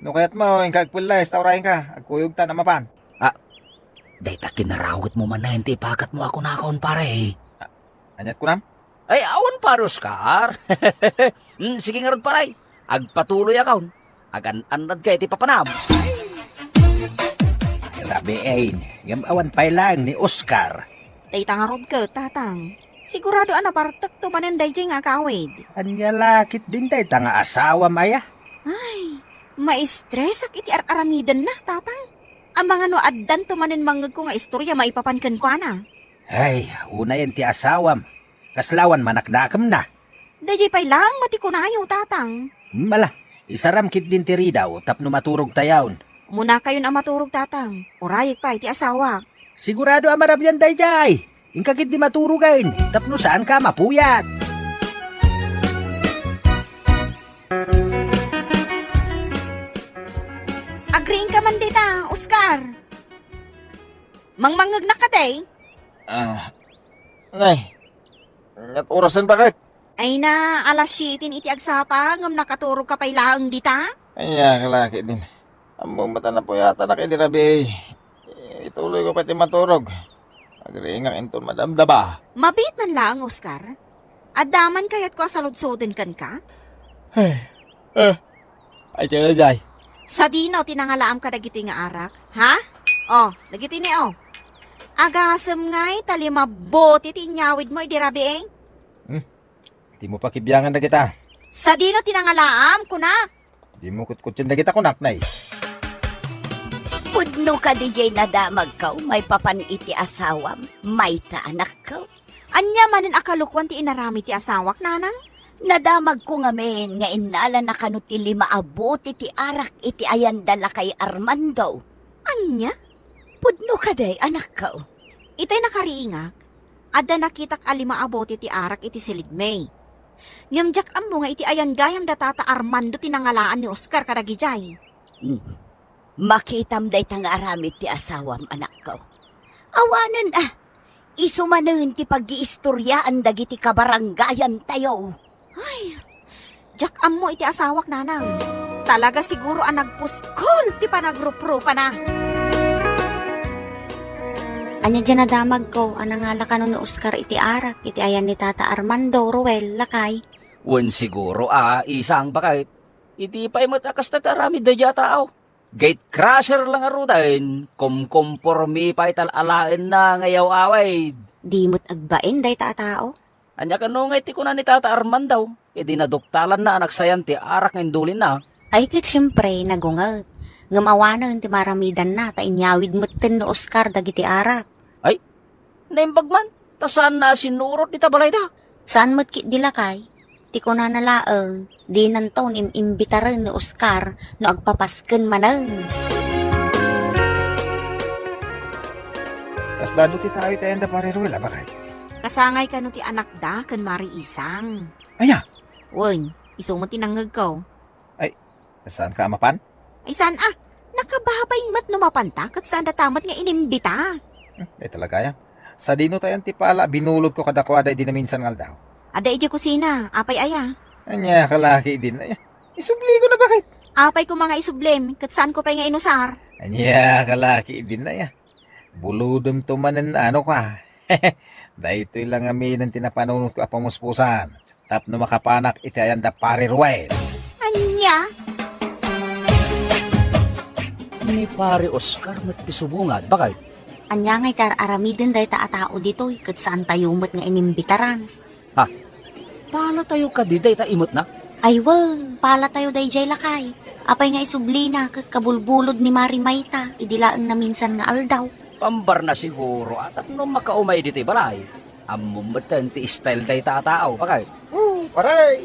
No kayatmo, inka agpelles ta urayenka, agkuyogtan a mapan. Ah, dayta kinarawetmo manen ti ipaketmo a kunakon, pare. Ah, aniat kunam? Ay, awan, Pare Oscar. Mm, sige ngarud, pare. Agpatuloyakon. Agan-annadka iti papanam. Grabe, Ain. Ngem awan pay laeng ni Oscar. Dayta ngarud ket, Tatang. Sigurado a nabartekto manen daydiay nga agawid. Ania la ketdin dayta nga asawam aya? Ay, maistresak iti ar-aramidenna, Tatang. Amangan no addanto manen mangngegko nga istoria maipapan kenkuana. Ay, unayen ti asawam. Kasla awan manaknakemna. Daydiay pay laeng met ti kunayo, Tatang. Mala, isaram ketdin ti ridaw tapno maturogtayon. Umunakayon a maturog, Tatang. Urayek pay ti asawak. Sigurado a marabian daydiay. Inka ketdi maturogen tapno saanka a mapuyat. Agriingka man dita, Oscar. Mangmangngegnak kadi? Ah, nay, ket orasen bakit? Ay na, alas siete iti agsapa, ngem nakaturogka pay laeng dita? Ay, kalaki din. Ammom met a napuyatanak idi rabii. Ituloyko pay ti maturog. Agriingak inton madamdama. Mabiit man laeng, Oscar. Adda man kayatko a saludsoden kenka? Ay, eh, ay, kaya jay. Sadino ti nangalaam kadagitoy nga arak, ha? Oh, dagitoy ni, oh. Agasem ngay ta lima bote ti inyawidmo idi rabii? Hmm? Dimo pakibiangan dagita. Sadino ti nangalaam, kunak? Dimo kutkutien dagita, kunak, nay. Pudno kadi jay nadamagko maipapan iti asawam, mayta, anakko? Ania manen a kalokuan ti inaramid ti asawak, nanang? Nadamagko ngamin nga innalana kano ti lima a bote ti arak iti ayanda lakay Armando. Ania? Pudno kadi, anakko? Itay nakariingak, adda nakitak a lima a bote ti arak iti silidmi. Ngem diak ammo nga iti ayan gayam da Tata Armando ti nangalaan ni Oscar kadagijay. Hmm. Makitam dayta nga aramid ti asawam, anakko. Awanen, ah, isu manen ti paggiistoriaan dagiti kabarangayantayo. Ay, diak ammo iti asawak, nanang. Talaga siguro a nagpuskol ti panagruprupana. Ania diay nadamagko a nangala kano ni Oscar iti arak iti ayan ni Tata Armando, Ruel, lakay? Wen siguro a, isang, baket. Idi pay met a kasta ti aramid daydiay a tao. Gatecrasher la ngaruden, kumkompormi pay tal alaenna nga iyaw-awid. Di met agbain dayta a tao. Ania kano ngay ti kuna ni Tata Armando, idi naduktalanna a nagsayan ti arak nga indulinna? Ay, ket siempre, nagunget. Ngem awanen ti maramidanna ta inyawid metten ni Oscar dagiti arak. Ay, naimbag man, ta saanna a sinurot dita balayda. Saan met ketdi, lakay? Ti kunana laeng, dinanto im-imbitaren ni Oscar no agpapasken manen. Kasla adu ti tao iti ayanda, Pare Ruel, a, baket? Kasangay kano ti anakda ken Mari Isang. Aya? Wen, isu met ti nangngegko. Ay, saanka a mapan? Ay, saan a? Nakababain met no mapanta, ket saandata met nga inimbita. Hmm, ay talaga, ya. Sadino tayan ti pala a binulodko kadakuada idi naminsan nga aldaw? Adda idiay kusina, apay aya? Ania ka laki din, aya. Isubliko na, baket? Apay koma nga isublim, ket saanko pay nga inusar? Ania ka laki din, aya. Bulodemto manen, ano ka? Daytoy la ngaminen ti napanunotko a pamuspusan tapno makapanak iti ayanda, Pare Ruel. Ania? Ni Pare Oscar met ti subungad, baket? Ania ngay ti ar-aramiden dayta a tao ditoy ket saantayo met nga inimbitaran? Ha? Palatayo kadi dayta imetna? Ay wen, palatayo daydiay, lakay. Apay nga isublina ket kabulbulod ni Mari mayta idi laeng naminsan nga aldaw. Pambarna siguro a tapno makaumay ditoy balay. Ammom metten ti style dayta a tao, baket? Oh, pare!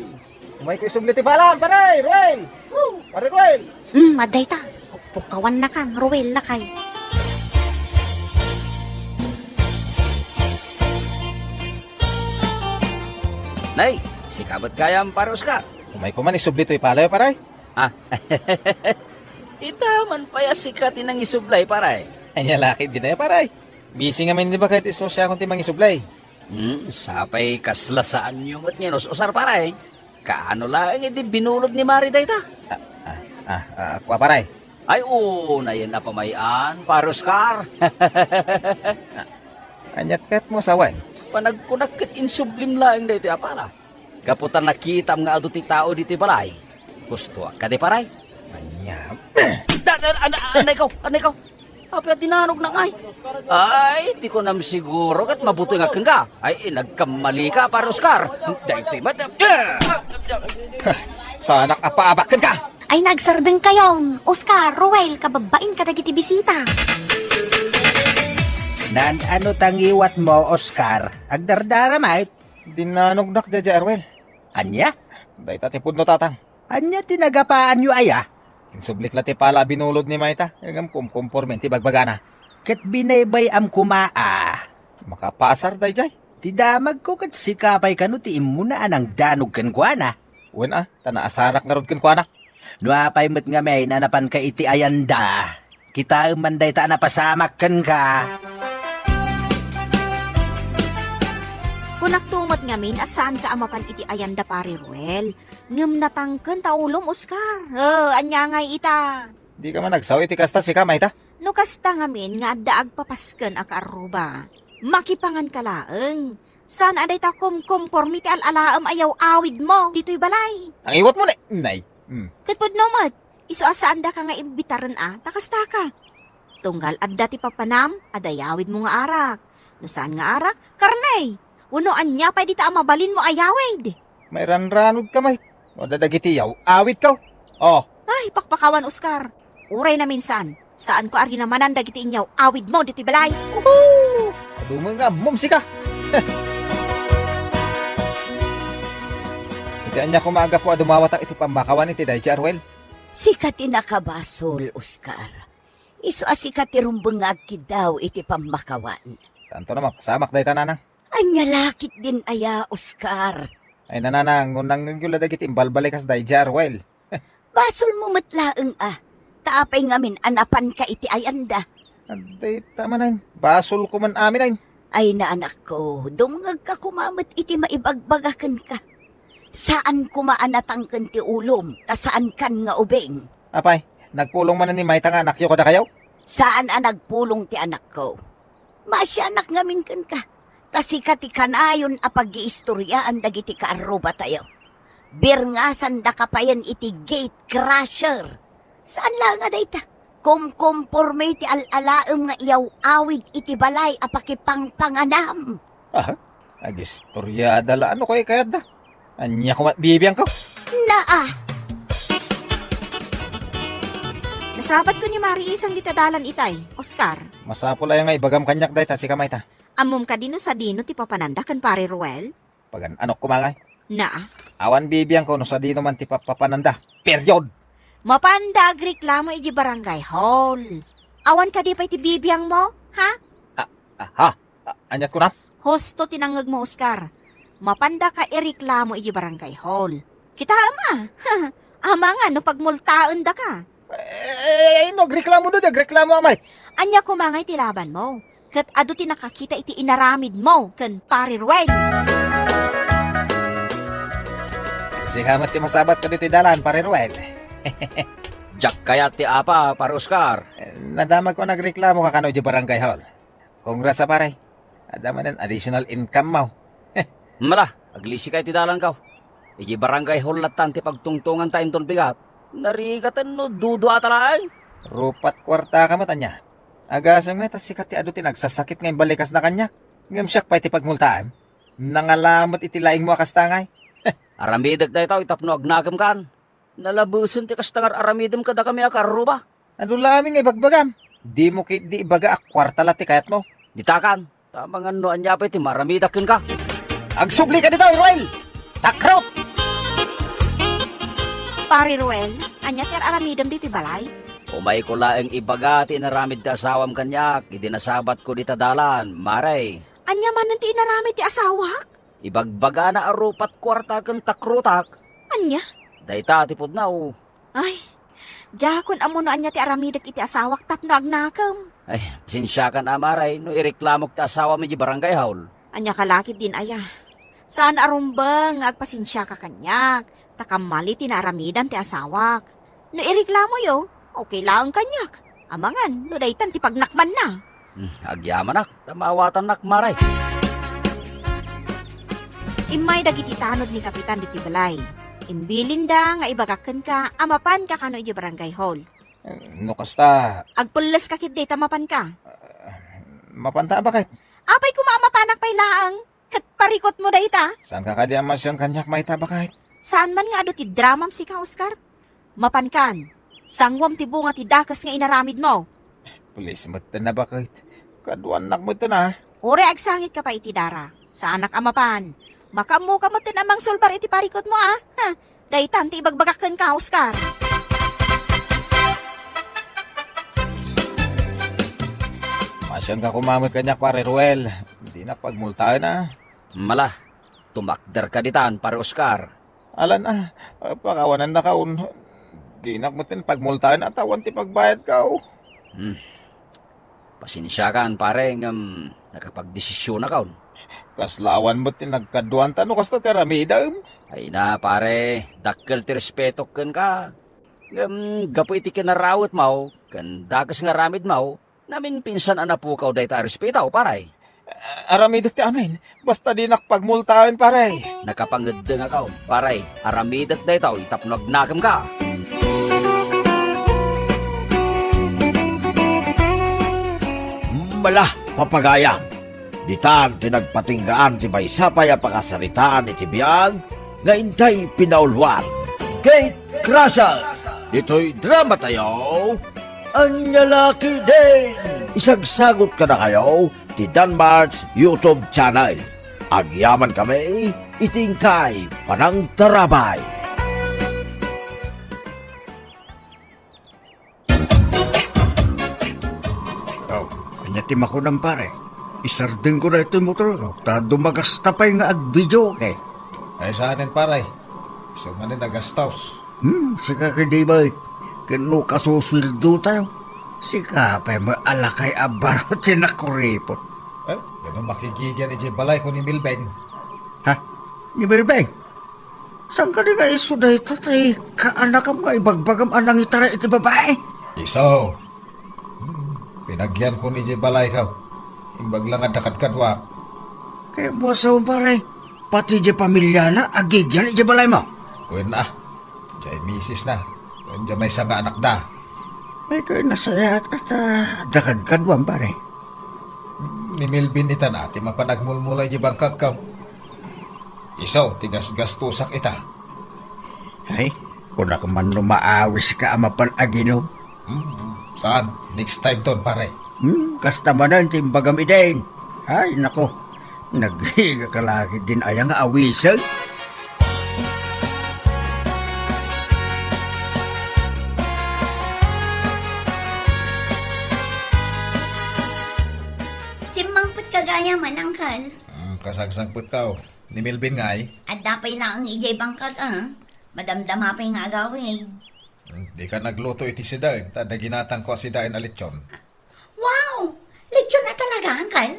Umayko isubli ti palam, pare! Ruel! Oh, pare Ruel! Hmm, adda ita. Pukpukawannakan, Ruel, lakay. Nay, sika met gayam, Pare Oscar. Umayko man isubli toy palayo, pare. Ah. Ita man pay a sika ti nangisublay, pare. Ania laki dinay, pare. Busy ngamin ni baket ti sosyo kon ti mangisublay. Hmm, sapay kasla saanyo met nga inus-usar, pare. Kaano laeng idi binulod ni Mari dayta? Ah, ah, ah, ah, kua, pare. Ay, oo, nayen a pamay-an, Pare Oscar. Aniat ket mo, sawen? Panagkunak ket insublim laeng daytoy a pala. Gapu ta nakitam nga adu ti tao ditoy balay. Gustoak kadi, pare? Ania? Da, da, an-, anay ko, anay ko. Apay a dinanogna ngay? Ay, ti kunam siguro ket mabutengak kenka. Ay, nagkammalika, Pare Oscar. Daytoy met. Saanak a paabak kenka. Ay, nagsardengkayon. Oscar, Ruel, kababbain kadagiti bisita. Naan-ano ta ngiwatmo, Oscar? Agdardara met. Dinanognak daydiay, Ruel. Ania? Dayta ti pudno, Tatang. Ania ti nagapaanyo aya? Insublik la ti pala a binulod ni mayta, ngem kumkumpormen ti bagbagana. Ket binaybay-am koma a. Makapasar daydiay. Ti damagko ket sika pay kano ti immuna a nangdanog kenkuana. Wen a, ta naasarak ngarud kenkuana. No apay met ngamin a napanka iti ayanda, kitaem man dayta a napasamak kenka. Kunakto met ngamin a saanka a mapan iti ayanda, Pare Ruel. Ngem natangken ta ulom, Oscar. Eh, ania ngay ita? Dika man agsao iti kasta, sika, mayta? No kasta ngamin nga adda agpapasken a kaarruba, makipanganka laeng. Saan a dayta kumkumpormi ti al-alaem a yaw-awidmo ditoy balay. Tangiwatmo ni, nay. Hmm. Ket pudno met, isu a saandaka nga imbitaren a, ta kastaka. Tunggal adda ti papanam, adda yawidmo nga arak. No saan nga arak, karne. Wenno ania pay dita a mabalinmo a yawid? Mairanranodka met. No adda dagiti yaw-awidko. Oh. Ay, pakpakawan, Oscar. Uray naminsan, Saanko a rinamanan dagiti inyaw-awidmo ditoy balay. Uhu! Adu met nga ammom sika. Iti ania koma a gapu a dumawatak iti pammakawan iti daydi a Ruel? Sika ti nakabasol, Oscar. Isu a sika ti rumbeng nga agkiddaw iti pammakawan. Saanto a mapasamak dayta, nanang? Ania la ketdin aya, Oscar? Ay, nanang, no nangngegyo la dagiti imbalbalikas daydi a Ruel. Basolmo met laeng a, ta apay ngamin a napanka iti ayanda? Dayta manen, basolko man amin ay. Ay, anakko, dumngegka koma met iti maibagbaga kenka. Saan koma a natangken ti ulom, ta saankan nga ubing. Apay, nagpulong manen ni mayta nga anakyo kadakayo? Saan a nagpulong ti anakko. Maasianak ngamin kenka, ta sika ti kanayon a paggiistoriaan dagiti kaarrubatayo. Birngasandaka payen iti gate crusher. Saan la nga dayta? Kumkomporme iti al-alaem nga iyaw-awid iti balay a pakipangpanganam. Aha, agistoriada la, ano kay kayatda? Ania koma bibiangko? Naa! Nasabatko ni Mari Isang dita dalan itay, Oscar. Masapul aya nga ibagam kaniak dayta, sika mayta? Ammom kadi no sadino ti papananda ken Pare Ruel? Pagan-anok koma ngay. Naa. Awan bibiangko no sadino man ti papapananda. Period! Mapanda agreklamo iti barangay hall. Awan kadi pay ti bibiangmo, ha? Ah, ah, ha? Ah, aniat kunam? Husto ti nangngegmo, Oscar. Mapandaka ireklamo iti barangay hall. Kitaem a. Amangan no pagmultaendaka. Eh, eh, eh, no agreklamo do, di agreklamo, amay. Ania koma ngay ti labanmo? Ket adu ti nakakita iti inaramidmo ken Pare Ruel. Sika met ti masabatko ditoy dalan, Pare Ruel. Diak kayat ti apa, Pare Oscar. Eh, nadamagko a nagreklamo ka kano iti barangay hall. Congrats a, pare. Adda manen additional income mo. Mala, aglisi ka iti dalanko. Iti barangay hall lattan ti pagtungtonganta inton bigat. Narigaten no duduata laeng. Rupat kuarta ka met ania. Agasem nga ta sika ti adu ti nagsasakit nga imbalikasna kaniak. Ngem siak pay ti pagmultaem. Nangala met iti laingmo a kasta ngay. Aramidek daytoy tapno agnakemkan. Nalabesen ti kasta nga ar-aramidem kadakami a kaarruba. Adu la amin nga ibagbagam. Dimo ketdi ibaga a kuarta la ti kayatmo. Ditakan, ta amangan no ania pay ti maaramidak kenka. Agsubli ka ditoy, Ruel! Takrot! Pare Ruel, ania ti ar-aramidem ditoy balay? Umayko laeng ibaga ti inaramid ti asawam kaniak idi nasabatko dita dalan, Mare. Ania manen ti inaramid ti asawak? Ibagbagana a rupat kuarta ken takrotak. Ania? Dayta ti pudno. Ay, diakon ammo no ania ti aramidek iti asawak tapno agnakem. Ay, pasensiakan a, Mare, no ireklamok ti asawam iti barangay hall. Ania ka la ketdin aya? Saan a rumbeng nga agpasensiaka kaniak, ta kamali ti naaramidan ti asawak. No ireklamoyo, okay laeng kaniak. Amangan no daytan ti pagnakmanna. Hmm, agyamanak, ta maawatannak, Mare. Immay dagiti tanod ni Kapitan ditoy balay. Imbilinda nga ibagak kenka a mapanka kano iti barangay hall. No kasta, agpelles ka ketdi ta mapanka. Mapanta a baket. Apay koma a mapanak pay laeng? Ket parikutmo dayta? Saanka kadi a masian kaniak mayta, baket? Saan man nga adu ti dramam sika, Oscar? Mapankan, sanguam ti bunga ti dakes nga inaramidmo. Please metten a, baket. Kaduannak metten a. Uray agsangitka pay iti dara. Saanak a mapan. Makaammoka metten a mangsulbar iti parikutmo a. Ha? Daytan ti ibagbagak kenka, Oscar. Masianka koma met kaniak, Pare Ruel. Dinak pagmultaen a. Mala, tumakderka ditan, Pare Oscar. Alan a, pakawanannakon. Dinak metten pagmultaen a ta awan ti pagbayadko. Hmm. Pasensiakan, pare, ngem nakapagdesisionakon. Kasla awan met ti nagkaduanta no kasta ti aramidem. Ay na, pare, dakkel ti respetok kenka. Ngem gapu iti kinarawetmo ken dakes nga aramidmo, naminpinsan a napukaw dayta a respeto, pare. Aramidek ti amin, basta dinak pagmultaen, pare. Nakapangeddengakon, pare. Aramidek daytoy tapno agnakemka. Mala, papagayam. Ditan ti nagpatinggaan ti maysa pay a pakasaritaan iti biag nga intay pinauluan. Gate Crusher! Ditoy dramatayo, Ania la ketdin! Isagsagot kadakayo ti Danmart's YouTube channel. Agyaman kami iti inkay panangtarabay. Oh, ania ti makunam, pare? Isardengko daytoy motorko, ta dumagasta pay nga agvideoke. Ay, saanen, pare? Isu manen a gastos. Hmm, sika ketdi, bay. Ken no kasusueldotayo, sika pay met a lakay a baro ti nakuripot. Eh, ngano makigigian idiay balayko ni Milben? Ha? Ni Milben? Saan kadi nga isu dayta ti kaanakam nga ibagbagam a nangitaray iti babai? Isu. Hmm, pinagianko idiay balayko. Imbag la nga adda kadkaduak. Kayatmo a sao, pare, pati idiay pamiliana agigian idiay balaymo? Wen a. Idiay misisna. Ken idiay maysa nga anakda. Ay, kay nasayaat a ta adda kadkaduam, pare. Ni Melvin ita na ti mapan agmulmula idiay bangkagko. Isu ti gasgastosak ita. Ay, kunak man no maawiska a mapan aginom. Hmm, saan? Next time ton, pare. Hmm, kasta manen ti imbagam idin. Ay, nako. Nagrigat ka la ketdin aya nga awisen. Simmangpetka gayam, Uncle. Hmm, kasangsangpetka, oh. Ni Melvin ngay? Adda pay laeng idiay bangkag, a. Madamdama pay nga agawid. Hmm, dika nagluto iti sidaen, ta adda ginatangko a sidaen a lechon. Wow! Lechon a talaga, Uncle?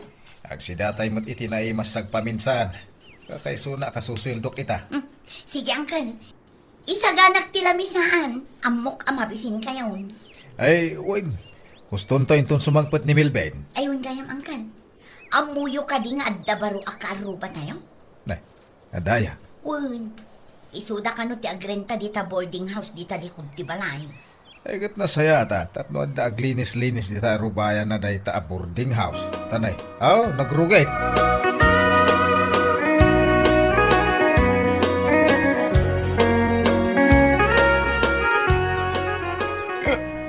Agsidatay met iti naimas sagpaminsan. Kakaisuna a kasusueldok ita. Hmm. Sige, Uncle. Isaganak ti lamisaan. Ammok a mabisinkayon. Ay, wen. Hustonto inton sumangpet ni Melvin. Ay, wen gayam, Uncle. Ammoyo kadi nga adda baro a kaarrubatayo? Nay, adda aya? Wen, isuda kano ti agrenta dita boarding house dita likud ti balay. Ay, ket nasayaat, tapno adda aglinis-linis dita arubayanna dayta a boarding house. Tanay, aw, nagrugit.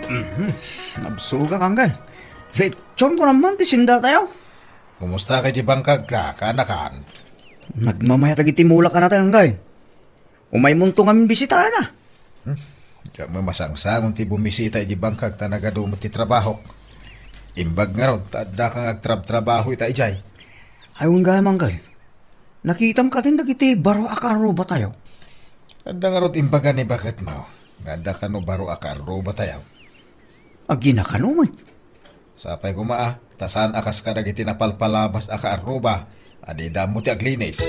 Mhm. Nabsuga, Uncle. Lechon ko naman ti sindatayo. Kumusta kay ti bangkag ka, kaanakan? Nagmamayat dagiti mulak a natay, Uncle. Umaymonto ngamin bisitana. Hmm? Diak met masangsangon ti bumisita iti bangkag ta nagadu met ti trabahok. Imbag ngarud, ta addaka nga agtrabtrabaho ita idiay. Ay, wen gayam, Uncle. Nakitam kadin dagiti baro a kaarrubatayo? Adda ngarud imbaga ni baketmo nga adda kano baro a kaarrubatayo. Agina kano met? Sapay koma a, ta saan a kas kadagiti napalpalabas a kaarruba a dida ammo ti aglinis.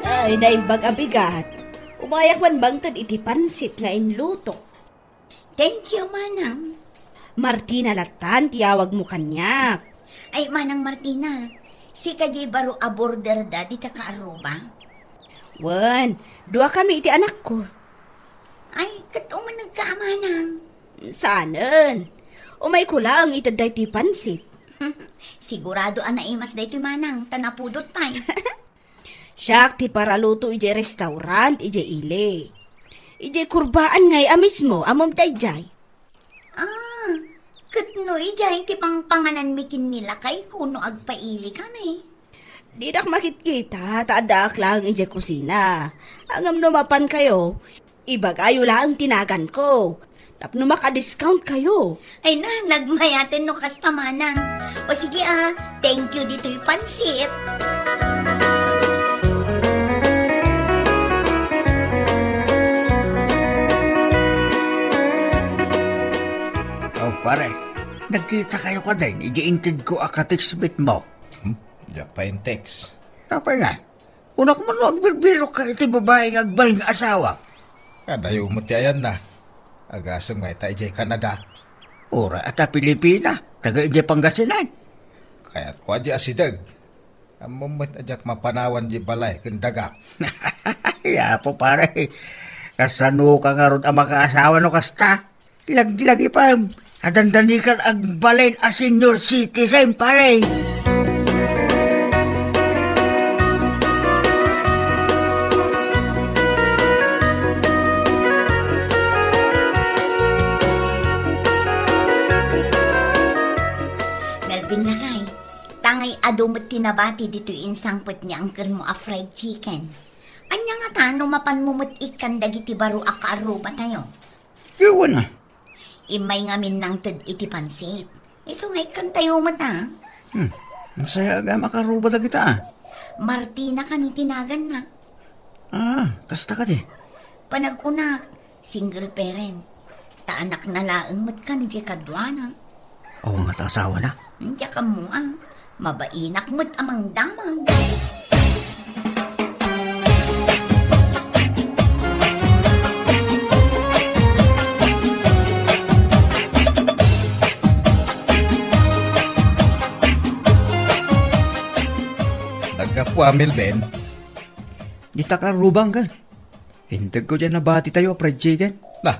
Ay, naimbag a bigat. Umayak man mangted iti pansit nga inlutok. Thank you, Manang. Martina lattan ti awagmo kaniak. Ay, Manang Martina, sika diay baro a boarder da dita kaarruba? Wen, duakami iti anakko. Ay, ket umanegka a Manang. Saanen. Umayko laeng ited daytoy pansit. Sigurado a naimas daytoy Manang, ta napudot pay. Siak ti paraluto idiay restaurant idiay ili. Idiay kurbaan ngay a mismo, ammom daydiay. Ah, ket no idiay ti pangpangananmi ken ni lakayko no agpaili kami. Dinak makitkita, ta addaak laeng idiay kusina. Ngem no mapankayo, ibagayo laeng ti naganko. Tapno maka-discount kayo. Ay na, nagmayaten no kasta Manang. O sige a, thank you ditoy pansit. Oh, pare, nagkita kayo kadin, iti intedko a ka-textmate mo. Hmm? Diak pay in-text. Apay nga? Kunak man no agbirbirok ka iti babai nga agbalin nga asawa. Kadayo met ti ayanna. Agasem nga ita idiay Canada. Uray ata Pilipina, taga idiay Pangasinan. Kayatko a di asideg. Ammom met a diak mapanawan di balay ken daga. Yapo, pare. Kasano ka ngarud a makaasawa no kasta? Laglagipem. Addan danikan agbalin a senior citizen, pare. Melvin, lakay, tangay adu met ti nabati ditoy insangpet ni uncle mo a fried chicken. Ania ngata no mapanmo met ikkan dagiti baro a kaarrubatayo? Ket wen a. Immay ngamin nangted iti pansit. Isu nga ikkantayo met a. Hmm. Nasayaat a makaruba dagita a. Martina kano ti naganna. Ah, kasta kadi? Panagkunak, single parent. Ta anakna laeng met kano ti kaduana. Awan ngata asawana? Diak ammo a. Mabainak met a mangdamag. Naggapu a, Melvin. Dita kaarruba, uncle. Integko diay nabatitayo a fried chicken. Na,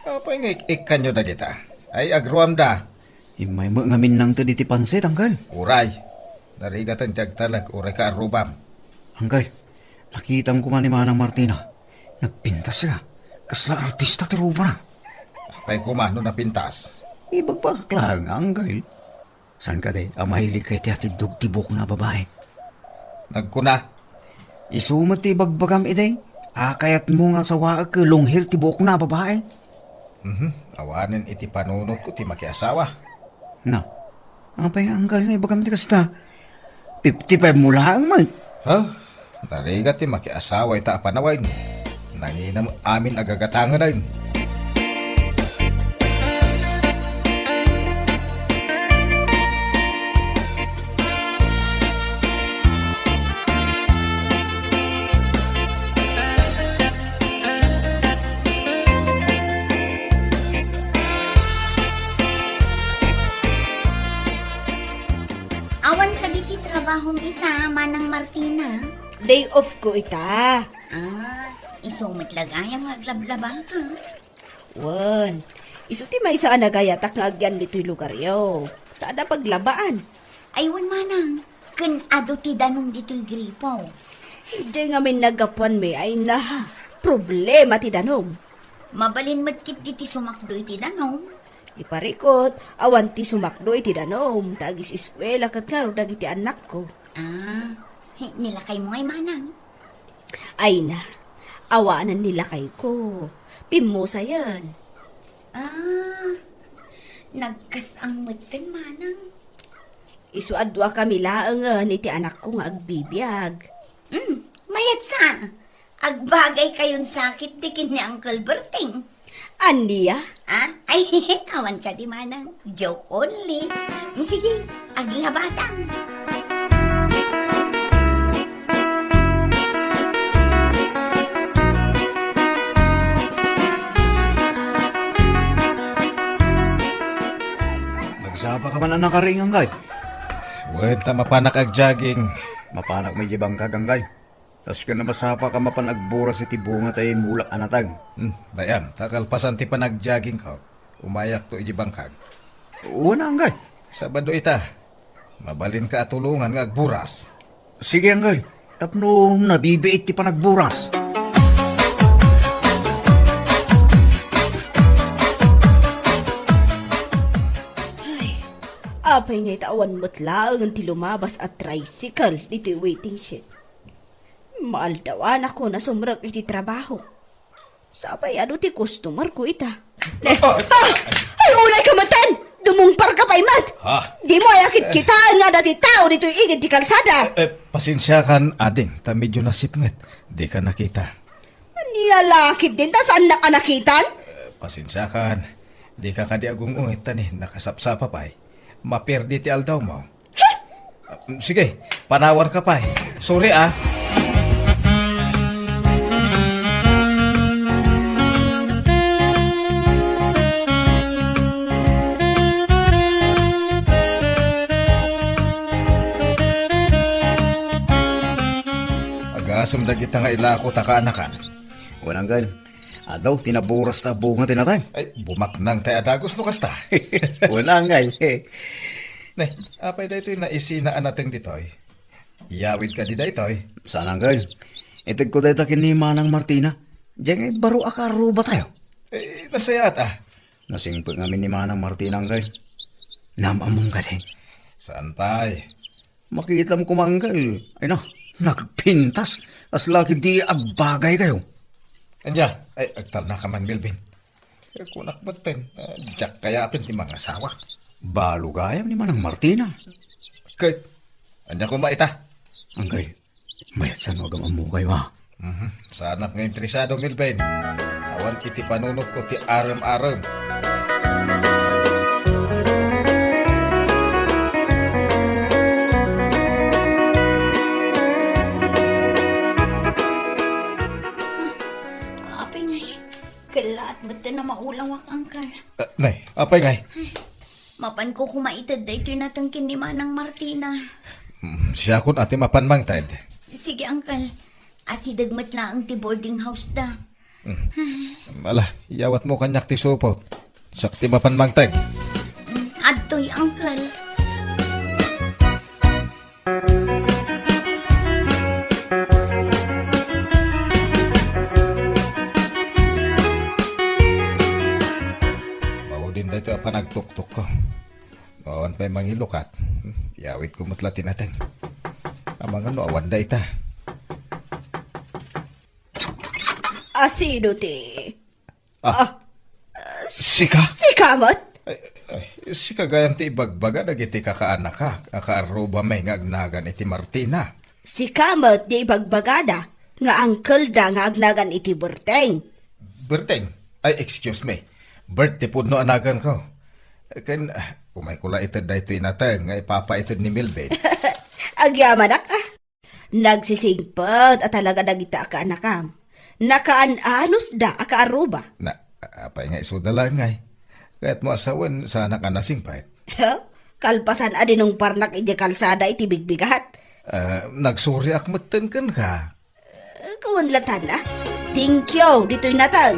apay nga ik-ikkanyo dagita? Ay, agruamda. Immay met ngamin nangted iti pansit, uncle. Uray. Narigaten ti agtalek, uray kaarrubam. Uncle, nakitam koma ni Manang Martina. Nagpintas la. Kasla artista ti rubana. Apay koma no napintas? Ibagbagak laeng, uncle. Saan kadi a mahiligka iti atiddog ti buokna a babai? Nagkuna, isu met ti ibagbagam idi, a kayatmo nga asawaek ket long hair ti buokna a babai? Mhm, awanen iti panunotko ti makiasawa. Na, apay nga uncle nga ibagam ti kasta? Fifty-five mo laeng met. Ha? Narigat ti makiasawa ita a panawen. Nangina met amin a gagatangen. Awan kadi ti trabahom ita, Manang Martina? Day off ko ita. Ah, isu met la gayam nga aglablabaka. Wen, isu ti maysa a nagayatak nga agyan ditoy lugaryo. Ta adda paglabaan. Ay, wen manang, ken adu ti danum ditoy gripo. Idiay ngamin naggapuanmi, ay na, problema ti danum. Mabalin met ketdi ti sumakdo iti danum. Iparikot, awan ti sumakdo iti danum, ta agis-eskuela ket ngarud dagiti annakko. Ah, he, nilakaymo ngay manang? Ay na, awanen ni lakayko. Pimmusayen. Ah, nagkas-ang metten, manang. Isu a duakami laengen iti anakko nga agbibiag. Hmm, mayat sa. Agbagay kayon sakit di ken ni Uncle Berting. Ania? Ah? Ay, awan kadi manang. Joke only. Sige, aglabatan. Nagsapa ka man a nakaring, Anggal? Wen, ta mapanak agjaging. Mapanak met iti bangkag, Anggal. Kas ken a masapa ka mapan agburas iti bunga ta immulak a nateng. Hmm, bay-am, ta kalpasan ti panagjoggingko, umayakto iti bangkag. Wen, Anggal. Sabado ita, mabalinka a tulongan nga agburas. Sige, Anggal. Tapno nabibiit ti panagburas. Ay, apay nga ita awan met laengen ti lumabas a tricycle ditoy waiting shed. Maaldawanakon a sumrek iti trabaho. Sapay adu ti customer ko ita. Ah! Ah! Ay, unay ka matan! Dumungpar ka pay met! Ha? Di mo aya kitkitaen nga adda ti tao ditoy igid ti kalsada. Eh, eh, pasensiakan, ading, ta medyo nasipnget. Di ka nakita. Ania la ketdin ta saan na ka nakitan? Eh, pasensiakan. Di ka kadi agung-unget ta ni nakasapsapa pay. Maperdi ti aldawmo. He? Ah, sige, panawan ka pay. Sorry, ah. Agasem dagita nga ilako ta kaanakan. Wen, Anggal. Adu ti naburas ta bunga ti nateng. Ay, bumaknang tay a dagus no kasta. Wen, Angkal. Ne, apay daytoy naisina a nateng ditoy? Iyawid kadi daytoy? Saan, Angkal. Itegko dayta ken ni Manang Martina. Diay ngay baro a kaarrubatayo. Eh, nasayaat a. Nasingpet ngamin ni Manang Martina, Angkal. Naam-ammom kadi? Saan pay? Makitam koma, Angkal. Ay na, nagpintas. Kasla ketdi agbagaykayo. Ania, ay, agtalnaka man, Melvin. Kunak metten, ah, diak kayaten ti mangasawa. Balo gayam ni Manang Martina. Ket, ania koma ita? Angkal, mayat saan no agam-ammokayo, ha? Mhm. Saanak nga interesado, Melvin. Awan iti panunotko ti arem-arem. Apay ngay, kellaat metten a maulawak, Angkal. Ah, nay, apay ngay? Mapanko koma ited daytoy nateng ken ni Manang Martina. Mm, siakon a ti mapan mangted. Sige, Angkal. Asideg met laeng ti boarding house da. Mm. Ala, iyawatmo kaniak ti supot. Siak ti mapan mangted. Mm, adtoy, Angkal. Maudin daytoy a panagtuktok ko. No awan pay mangilukat, iyawidko met la ti nateng. Amangan no awan dayta. Asino ti Ah. Ah. Sika? Sika met? Ay, ay, sika gayam ti ibagbaga dagiti kakaanaka a kaarrubami nga agnagan iti Martina. Sika met ti ibagbagada nga angkelda nga agnagan iti Berteng. Berteng? Ay, excuse me. Bert ti pudno a naganko. Ken, ah, umayko la ited daytoy nateng nga ipapaited ni Melvin. Agyamanak, ah. Nagsisingpet a talaga dagita a kaanakam. Nakaan-anusda a kaarruba. Na, apay nga isuda laeng ngay? Kayatmo a sawen, saanak a nasingpet. Kalpasan a dinungparnak idiay kalsada iti bigbigat. Ah, nagsuriak metten kenka. Eh, kuan latan, ah. Thank you, ditoy nateng.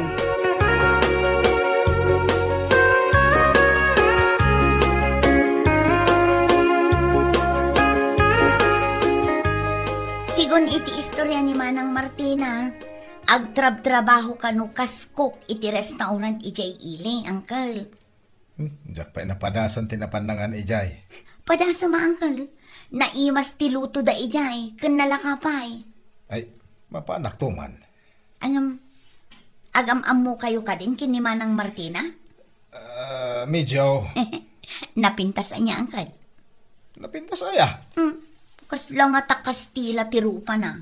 Sigun iti istorya ni Manang Martina, agtrabtrabaho kano kas cook iti restaurant idiay ili, Angkel. Hmm, diak pay napadasan ti napannangan idiay. Padasam a, Angkel. Naimas ti lutoda idiay, ken nalaka pay. Ay, mapanakto man. Ngem, agam-ammokayo kadin ken ni Manang Martina? Ah, medyo. Napintas aya, Angkel? Napintas aya? Hmm. Kasla nga ta Kastila ti rupana.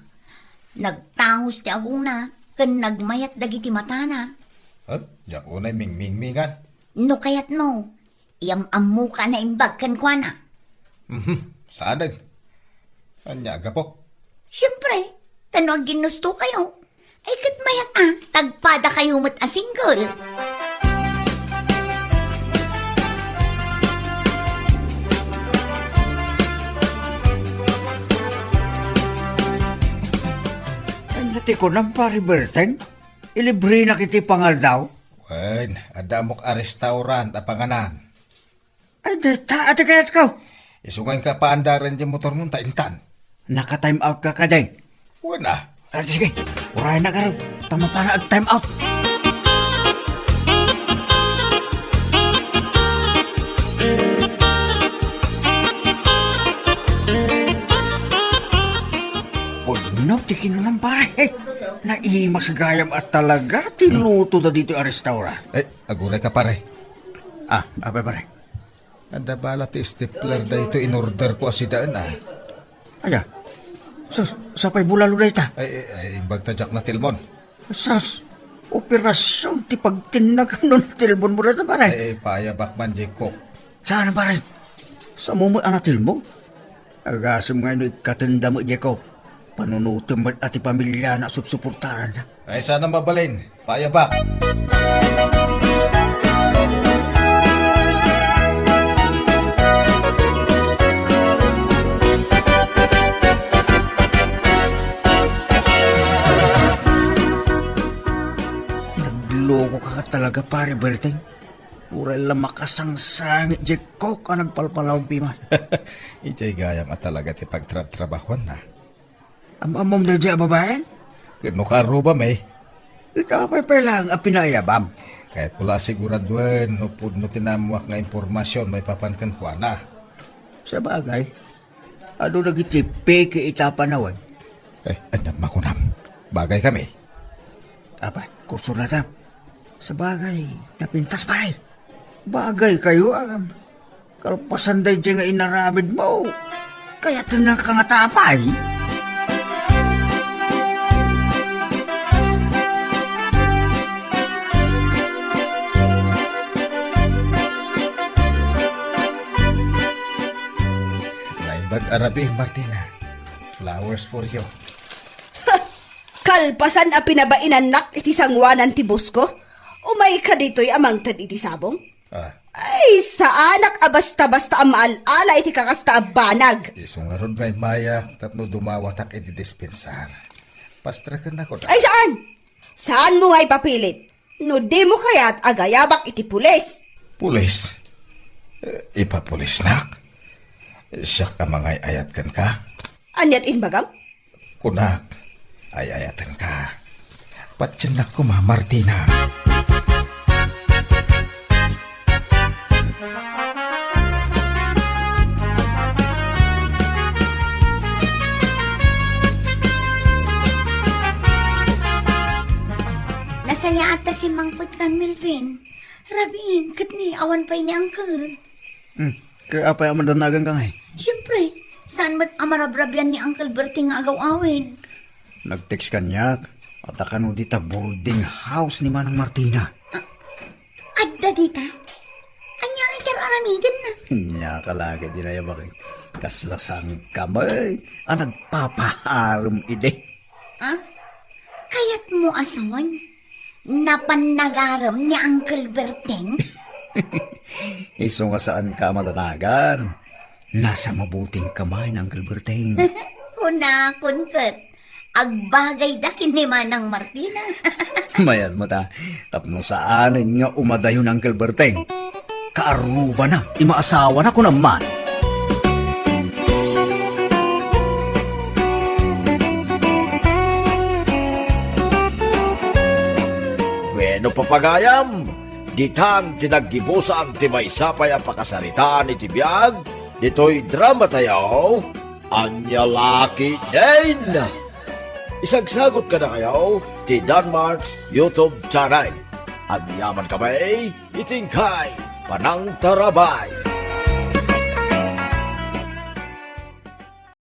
Nagtangos ti agona, ken nagmayat dagiti matana. At, diak unay mingmingmingan. No kayatmo, iyam-ammoka a naimbag kenkuana. Mhm, saanen? Ania a gapu? Siempre, ta no agginnustokayo, ay ket mayat a, tagpadakayo met a single. Ania ti kunam, Pare Berteng? Ilibrenak iti pangaldaw? Wen, adda ammok a restaurant a panganan. Ay, dayta, adi kayatko. Isu nga inka paandaren ti motormo ta intan. Naka-time out ka kadin? Wen a. Ah, sige, urayna garud. Ta mapana ag-time out. Pudno ti kinunam, pare. Naimas gayam a talaga ti lutoda ditoy a restaurant. Eh, aguray ka, pare. Ah, apay, pare? Adda bala ti stapler daytoy in-order ko a sidaen, ah. Aya. Sus, sapay bulalo dayta. Ay, ay, ay, imbag ta diak natilmon. Sus, operasion ti pagtinnag no natilmonmo dayta, pare. Ay, ay, paayabak man, Jeko. Saan, pare? Samo met a natilmo? Agasem nga no ikkatenda met, Jeko. Panunotem met a ti pamiliana a supsuportaranna. Ay, saan a mabalin. Paayabak. Loko ka talaga, pare Berteng. Uray la makasangsangit diay kok a nagpalpalawag pima. Idiay gayam a talaga ti pagtrabtrabahuanna. Am-ammom daydiay a babaen? Ket no kaarrubam, eh. Ita pay pay laeng a pinaayabam. Kayatko la a siguraduen no pudno ti naammoak nga impormasion maipapan kenkuana. Sabagay, adu dagiti peke ita a panawen. Eh, aniat makunam? Bagay kami. Apay, kurso latam. Sabagay, napintas pay. Bagay kayo, agam. Kalpasan daydiay nga inaramidmo. Kayatennaka ngata pay. Naimbag a rabii, Martina. Flowers for you. Kalpasan a pinabainannak iti sangoanan ti busko, umayka ditoy a mangted iti sabong? Ah. Ay, saanak a basta-basta a maal-ala iti kakasta a banag. Isu ngarud nga immayak tapno dumawatak iti dispensar. Pastrekennakon. Ay, saan? Saanmo nga ipapilit? No dimo kayat, agayabak iti pulis. Pulis? Eh, ipapulisnak? Siak a mangay-ayat kenka? Aniat imbagam? Kunak, ay-ayatenka. Patiennak koma, Martina. Nasayaat ta simmangpet kan Melvin. Rabiin, ket ni awan pay ni Uncle. Hmm. Kaya apay a madanagan ka ngay? Siyempre, saan met a marabrabian ni Uncle Berting nga agaw-awid? Nag-text kaniak, adda kano dita boarding house ni Manang Martina. Ah, adda dita? Ania nga ikararamidenna? Nia ka lagi dinaya bakit? Kasla sangkam, eh, a nagpapaharem idi. Ah? Kayatmo a sawen? Napan nagarem ni Uncle Berting? Isu nga saanka a madanagan. Nasa mabuting kamay ni Uncle Berting. Kunakon ket, agbagayda ken ni Manang Martina. Mayat mo ta, tapno saanen nga umadayo ni Uncle Berting. Kaarrubana, ti maasawana, kunam man. Wenno, papagayam, ditan ti naggibusan ti maysa pay a pakasaritaan iti biag ditoy dramatayo, Ania La Ketdin. Isagsagut kadakayo ti Danmart's YouTube channel. Agyaman kami iti inkay panangtarabay.